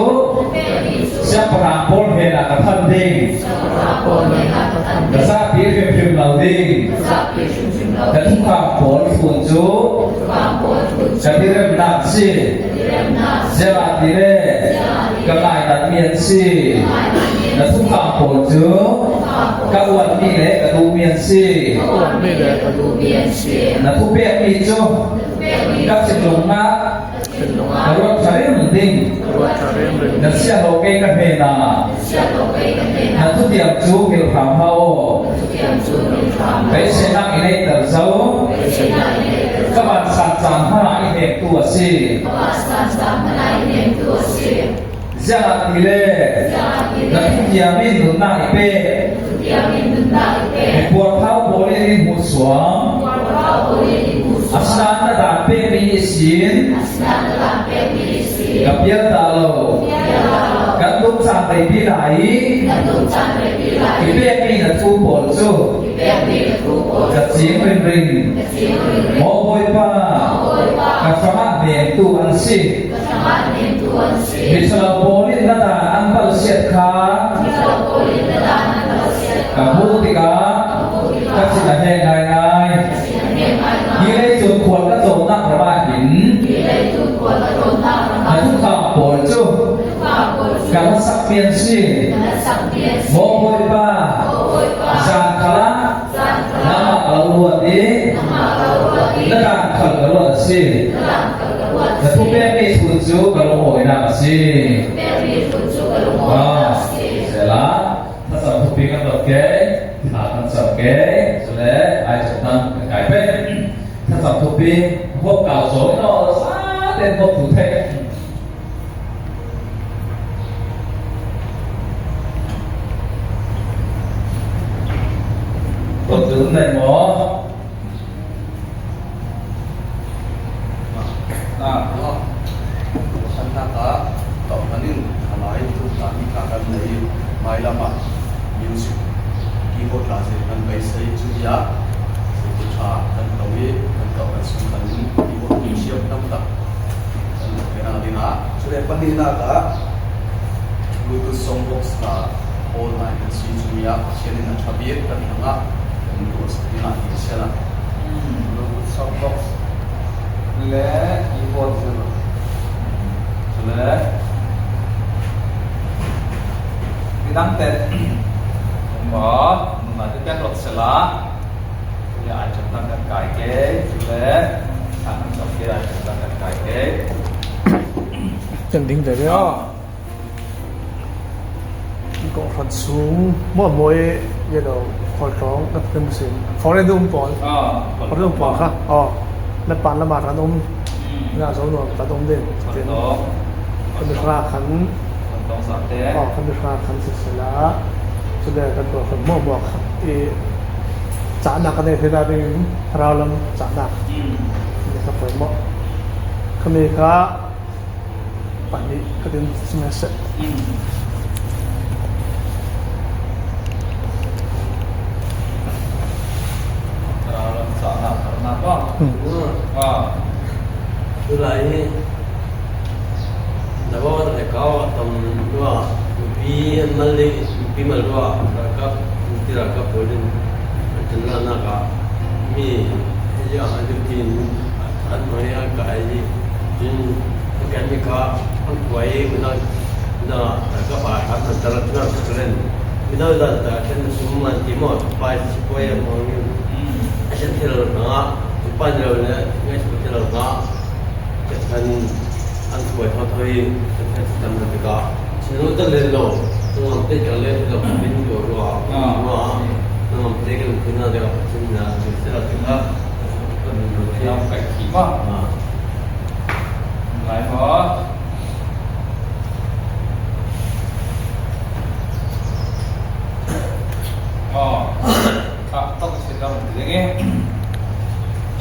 siangpahrang pawl he ah ka thanh ding. Ka zapi hrimhrim lo ding. Ka thukam pawl fun cu ka diremnak si. Ziah ti le ka ngaidat mi an si. Na thukam pawl cu ka uanmi le ka duhmi an si. Na thupekmi cu ka thinlung ah Ka ruat ṭha ding. Na siahlo kei ka hme na. Na thutiam cu hngilh hram hlah aw. Beiseinak i neihter zo. Ka vansan caan hmanh ah i hnemtu a si. Ziah ti le na thutiam in nunnak i pe. Puarthau pawl in in hmuh suang. Asinain na daan pekmi i sin. Ka pial ta lo. Kan dum caan reipi lai i. I pekmi na thu pawl cu. Ka cing ringring. Maw Bawipa, ka hrangah vengtu an si. Miṭhalo pawl in na dan an palhsiat kha ka hmuh tikah ka thin a heng ngaingai. Hi leicung khual ka cawnnak ram ah hin na thukham pawl cu. Ka hlasak mi an si. Maw Bawipa, zan kal ah nangmah ka lo ruat i na daan khal ka ruat a si. Na thupekmi thu cu ka lungawinak a si. Sela, thlacam thupi kan dot ke, thla kan cam ke, cule ai cawtan kan kai pe. Thlacam thupi huap kau zaw in aw sa ten huap thu thei. Dawt nei maw? Sannak ah tohman in thalai tumtah mi tla kan nei i hmailam ah music keyboard la zir kan beisei. Cuti ah zeitu ṭha kan to i kan to kan sung kan in keyboard thiam taktak kan rak pe hna dingah. Cule pahnihnak ah Bluetooth songbox hna all nai kan si. Cumi ah Pathian in a ṭha bik kan hrangah kan tuah sak dingah ti a si la. Bluetooth songbox le keyboard zir. Cule midang te maw nunah te kan rot sela ya ai chan kan kai ke cule kan chok ke ai chan kan kai ke. Kan ding ve ve Kawhhran sung muahmuai khualtlawng na kan sin foreign um pawl foreign um pawl kha oh na pan lamah kan um na zo nuam kan um din tin kan ra khan oh kan ra khan sisela cule kan tuah kan muahmuah i cahnak kan ei thei ding raulam cahnak ni ka poi mo kami ka pahnih ka din sihmanhseh. Tulai Davao le Kau tam rua mipi an mal i mipi mal rua ralkap mipi ralkap pawl in an ṭannak ah mi an duty in an hmai a kai i cun an kaimi kha an kuai i midang ka pa kha an tar len midang dan ta khin sum an ti maw pai sipuai a hmang in a sian thil hna pa ni lo le ngai su thil hna kan an kuai tho thoi kan tam na tikah sinu ta len lo ngam te kan le lo bin ko ruwa ruwa ngam te kan phina de chin na sila tikah. Lai maw? Aw, ah, tok sin lam ti ding i.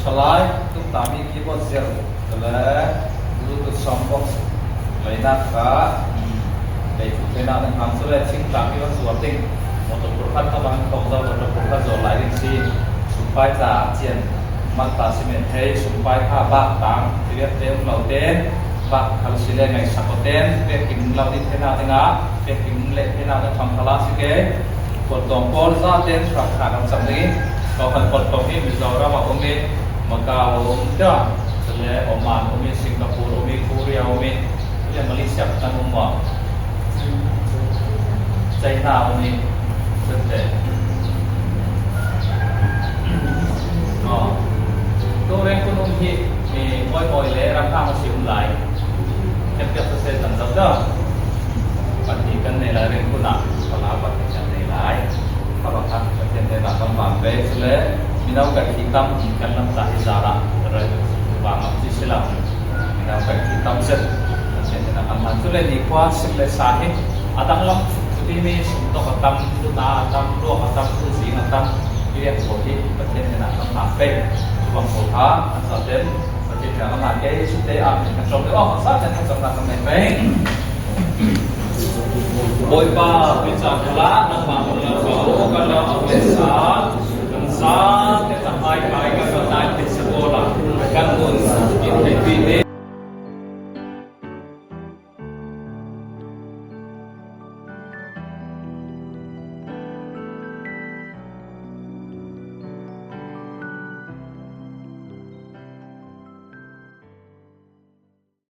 Thalai tum tami keyboard zir le Bluetooth song box leinak kha lei phu thenak ding hang cu le thingtlang i van zuar ding motor purkhat ka bang thong zo motor purkhat zuar lai ding si sumpai ca cian Malta cement hei sumpai kha bak tang tiriat te um lo ten bak khal si le ngai sak o ten pek kim lo di thena dingah pek kim le thena na thong khala si ke kawltawng pawl za ten rak kha kan cam ding ko kan kawltawng hi Mizoram a um i Macau a um ta le Oman um i Singapore um i Korea um i le Malaysia kan um ma China um i te Tawlreng kunum hi mi ngawimawi le ramhang a si um lai. Thiampiak siseh kan zoh dah. Pahnih kan nei lai rengkun ah panga pahnih kan nei lai. Khabakhat Pathian te dah kan van ve cule mino kan thi tam kan lam ca hi zal ah ral vang am ci si lo. Mino kan thi tam zet Pathian te dah kan van cule nikhua sik le sa hi a dang lam timi sumtok a tam, tuna a tam, ruak a tam, tuzing a tam, rian pawl hi Pathian sinah kan hlan peng. Cu bang pawl kha an zaten Pathian sinah kan hlan ke sute ah kan ṭom deuh awk zaten kan camnak kan nei peng. Bawipa tuicaan khalah nangmah mun lo ko kan lo au le sa kan sa te ta hmai kai kan lo nai pit sa ko la kan nun in thei pi te.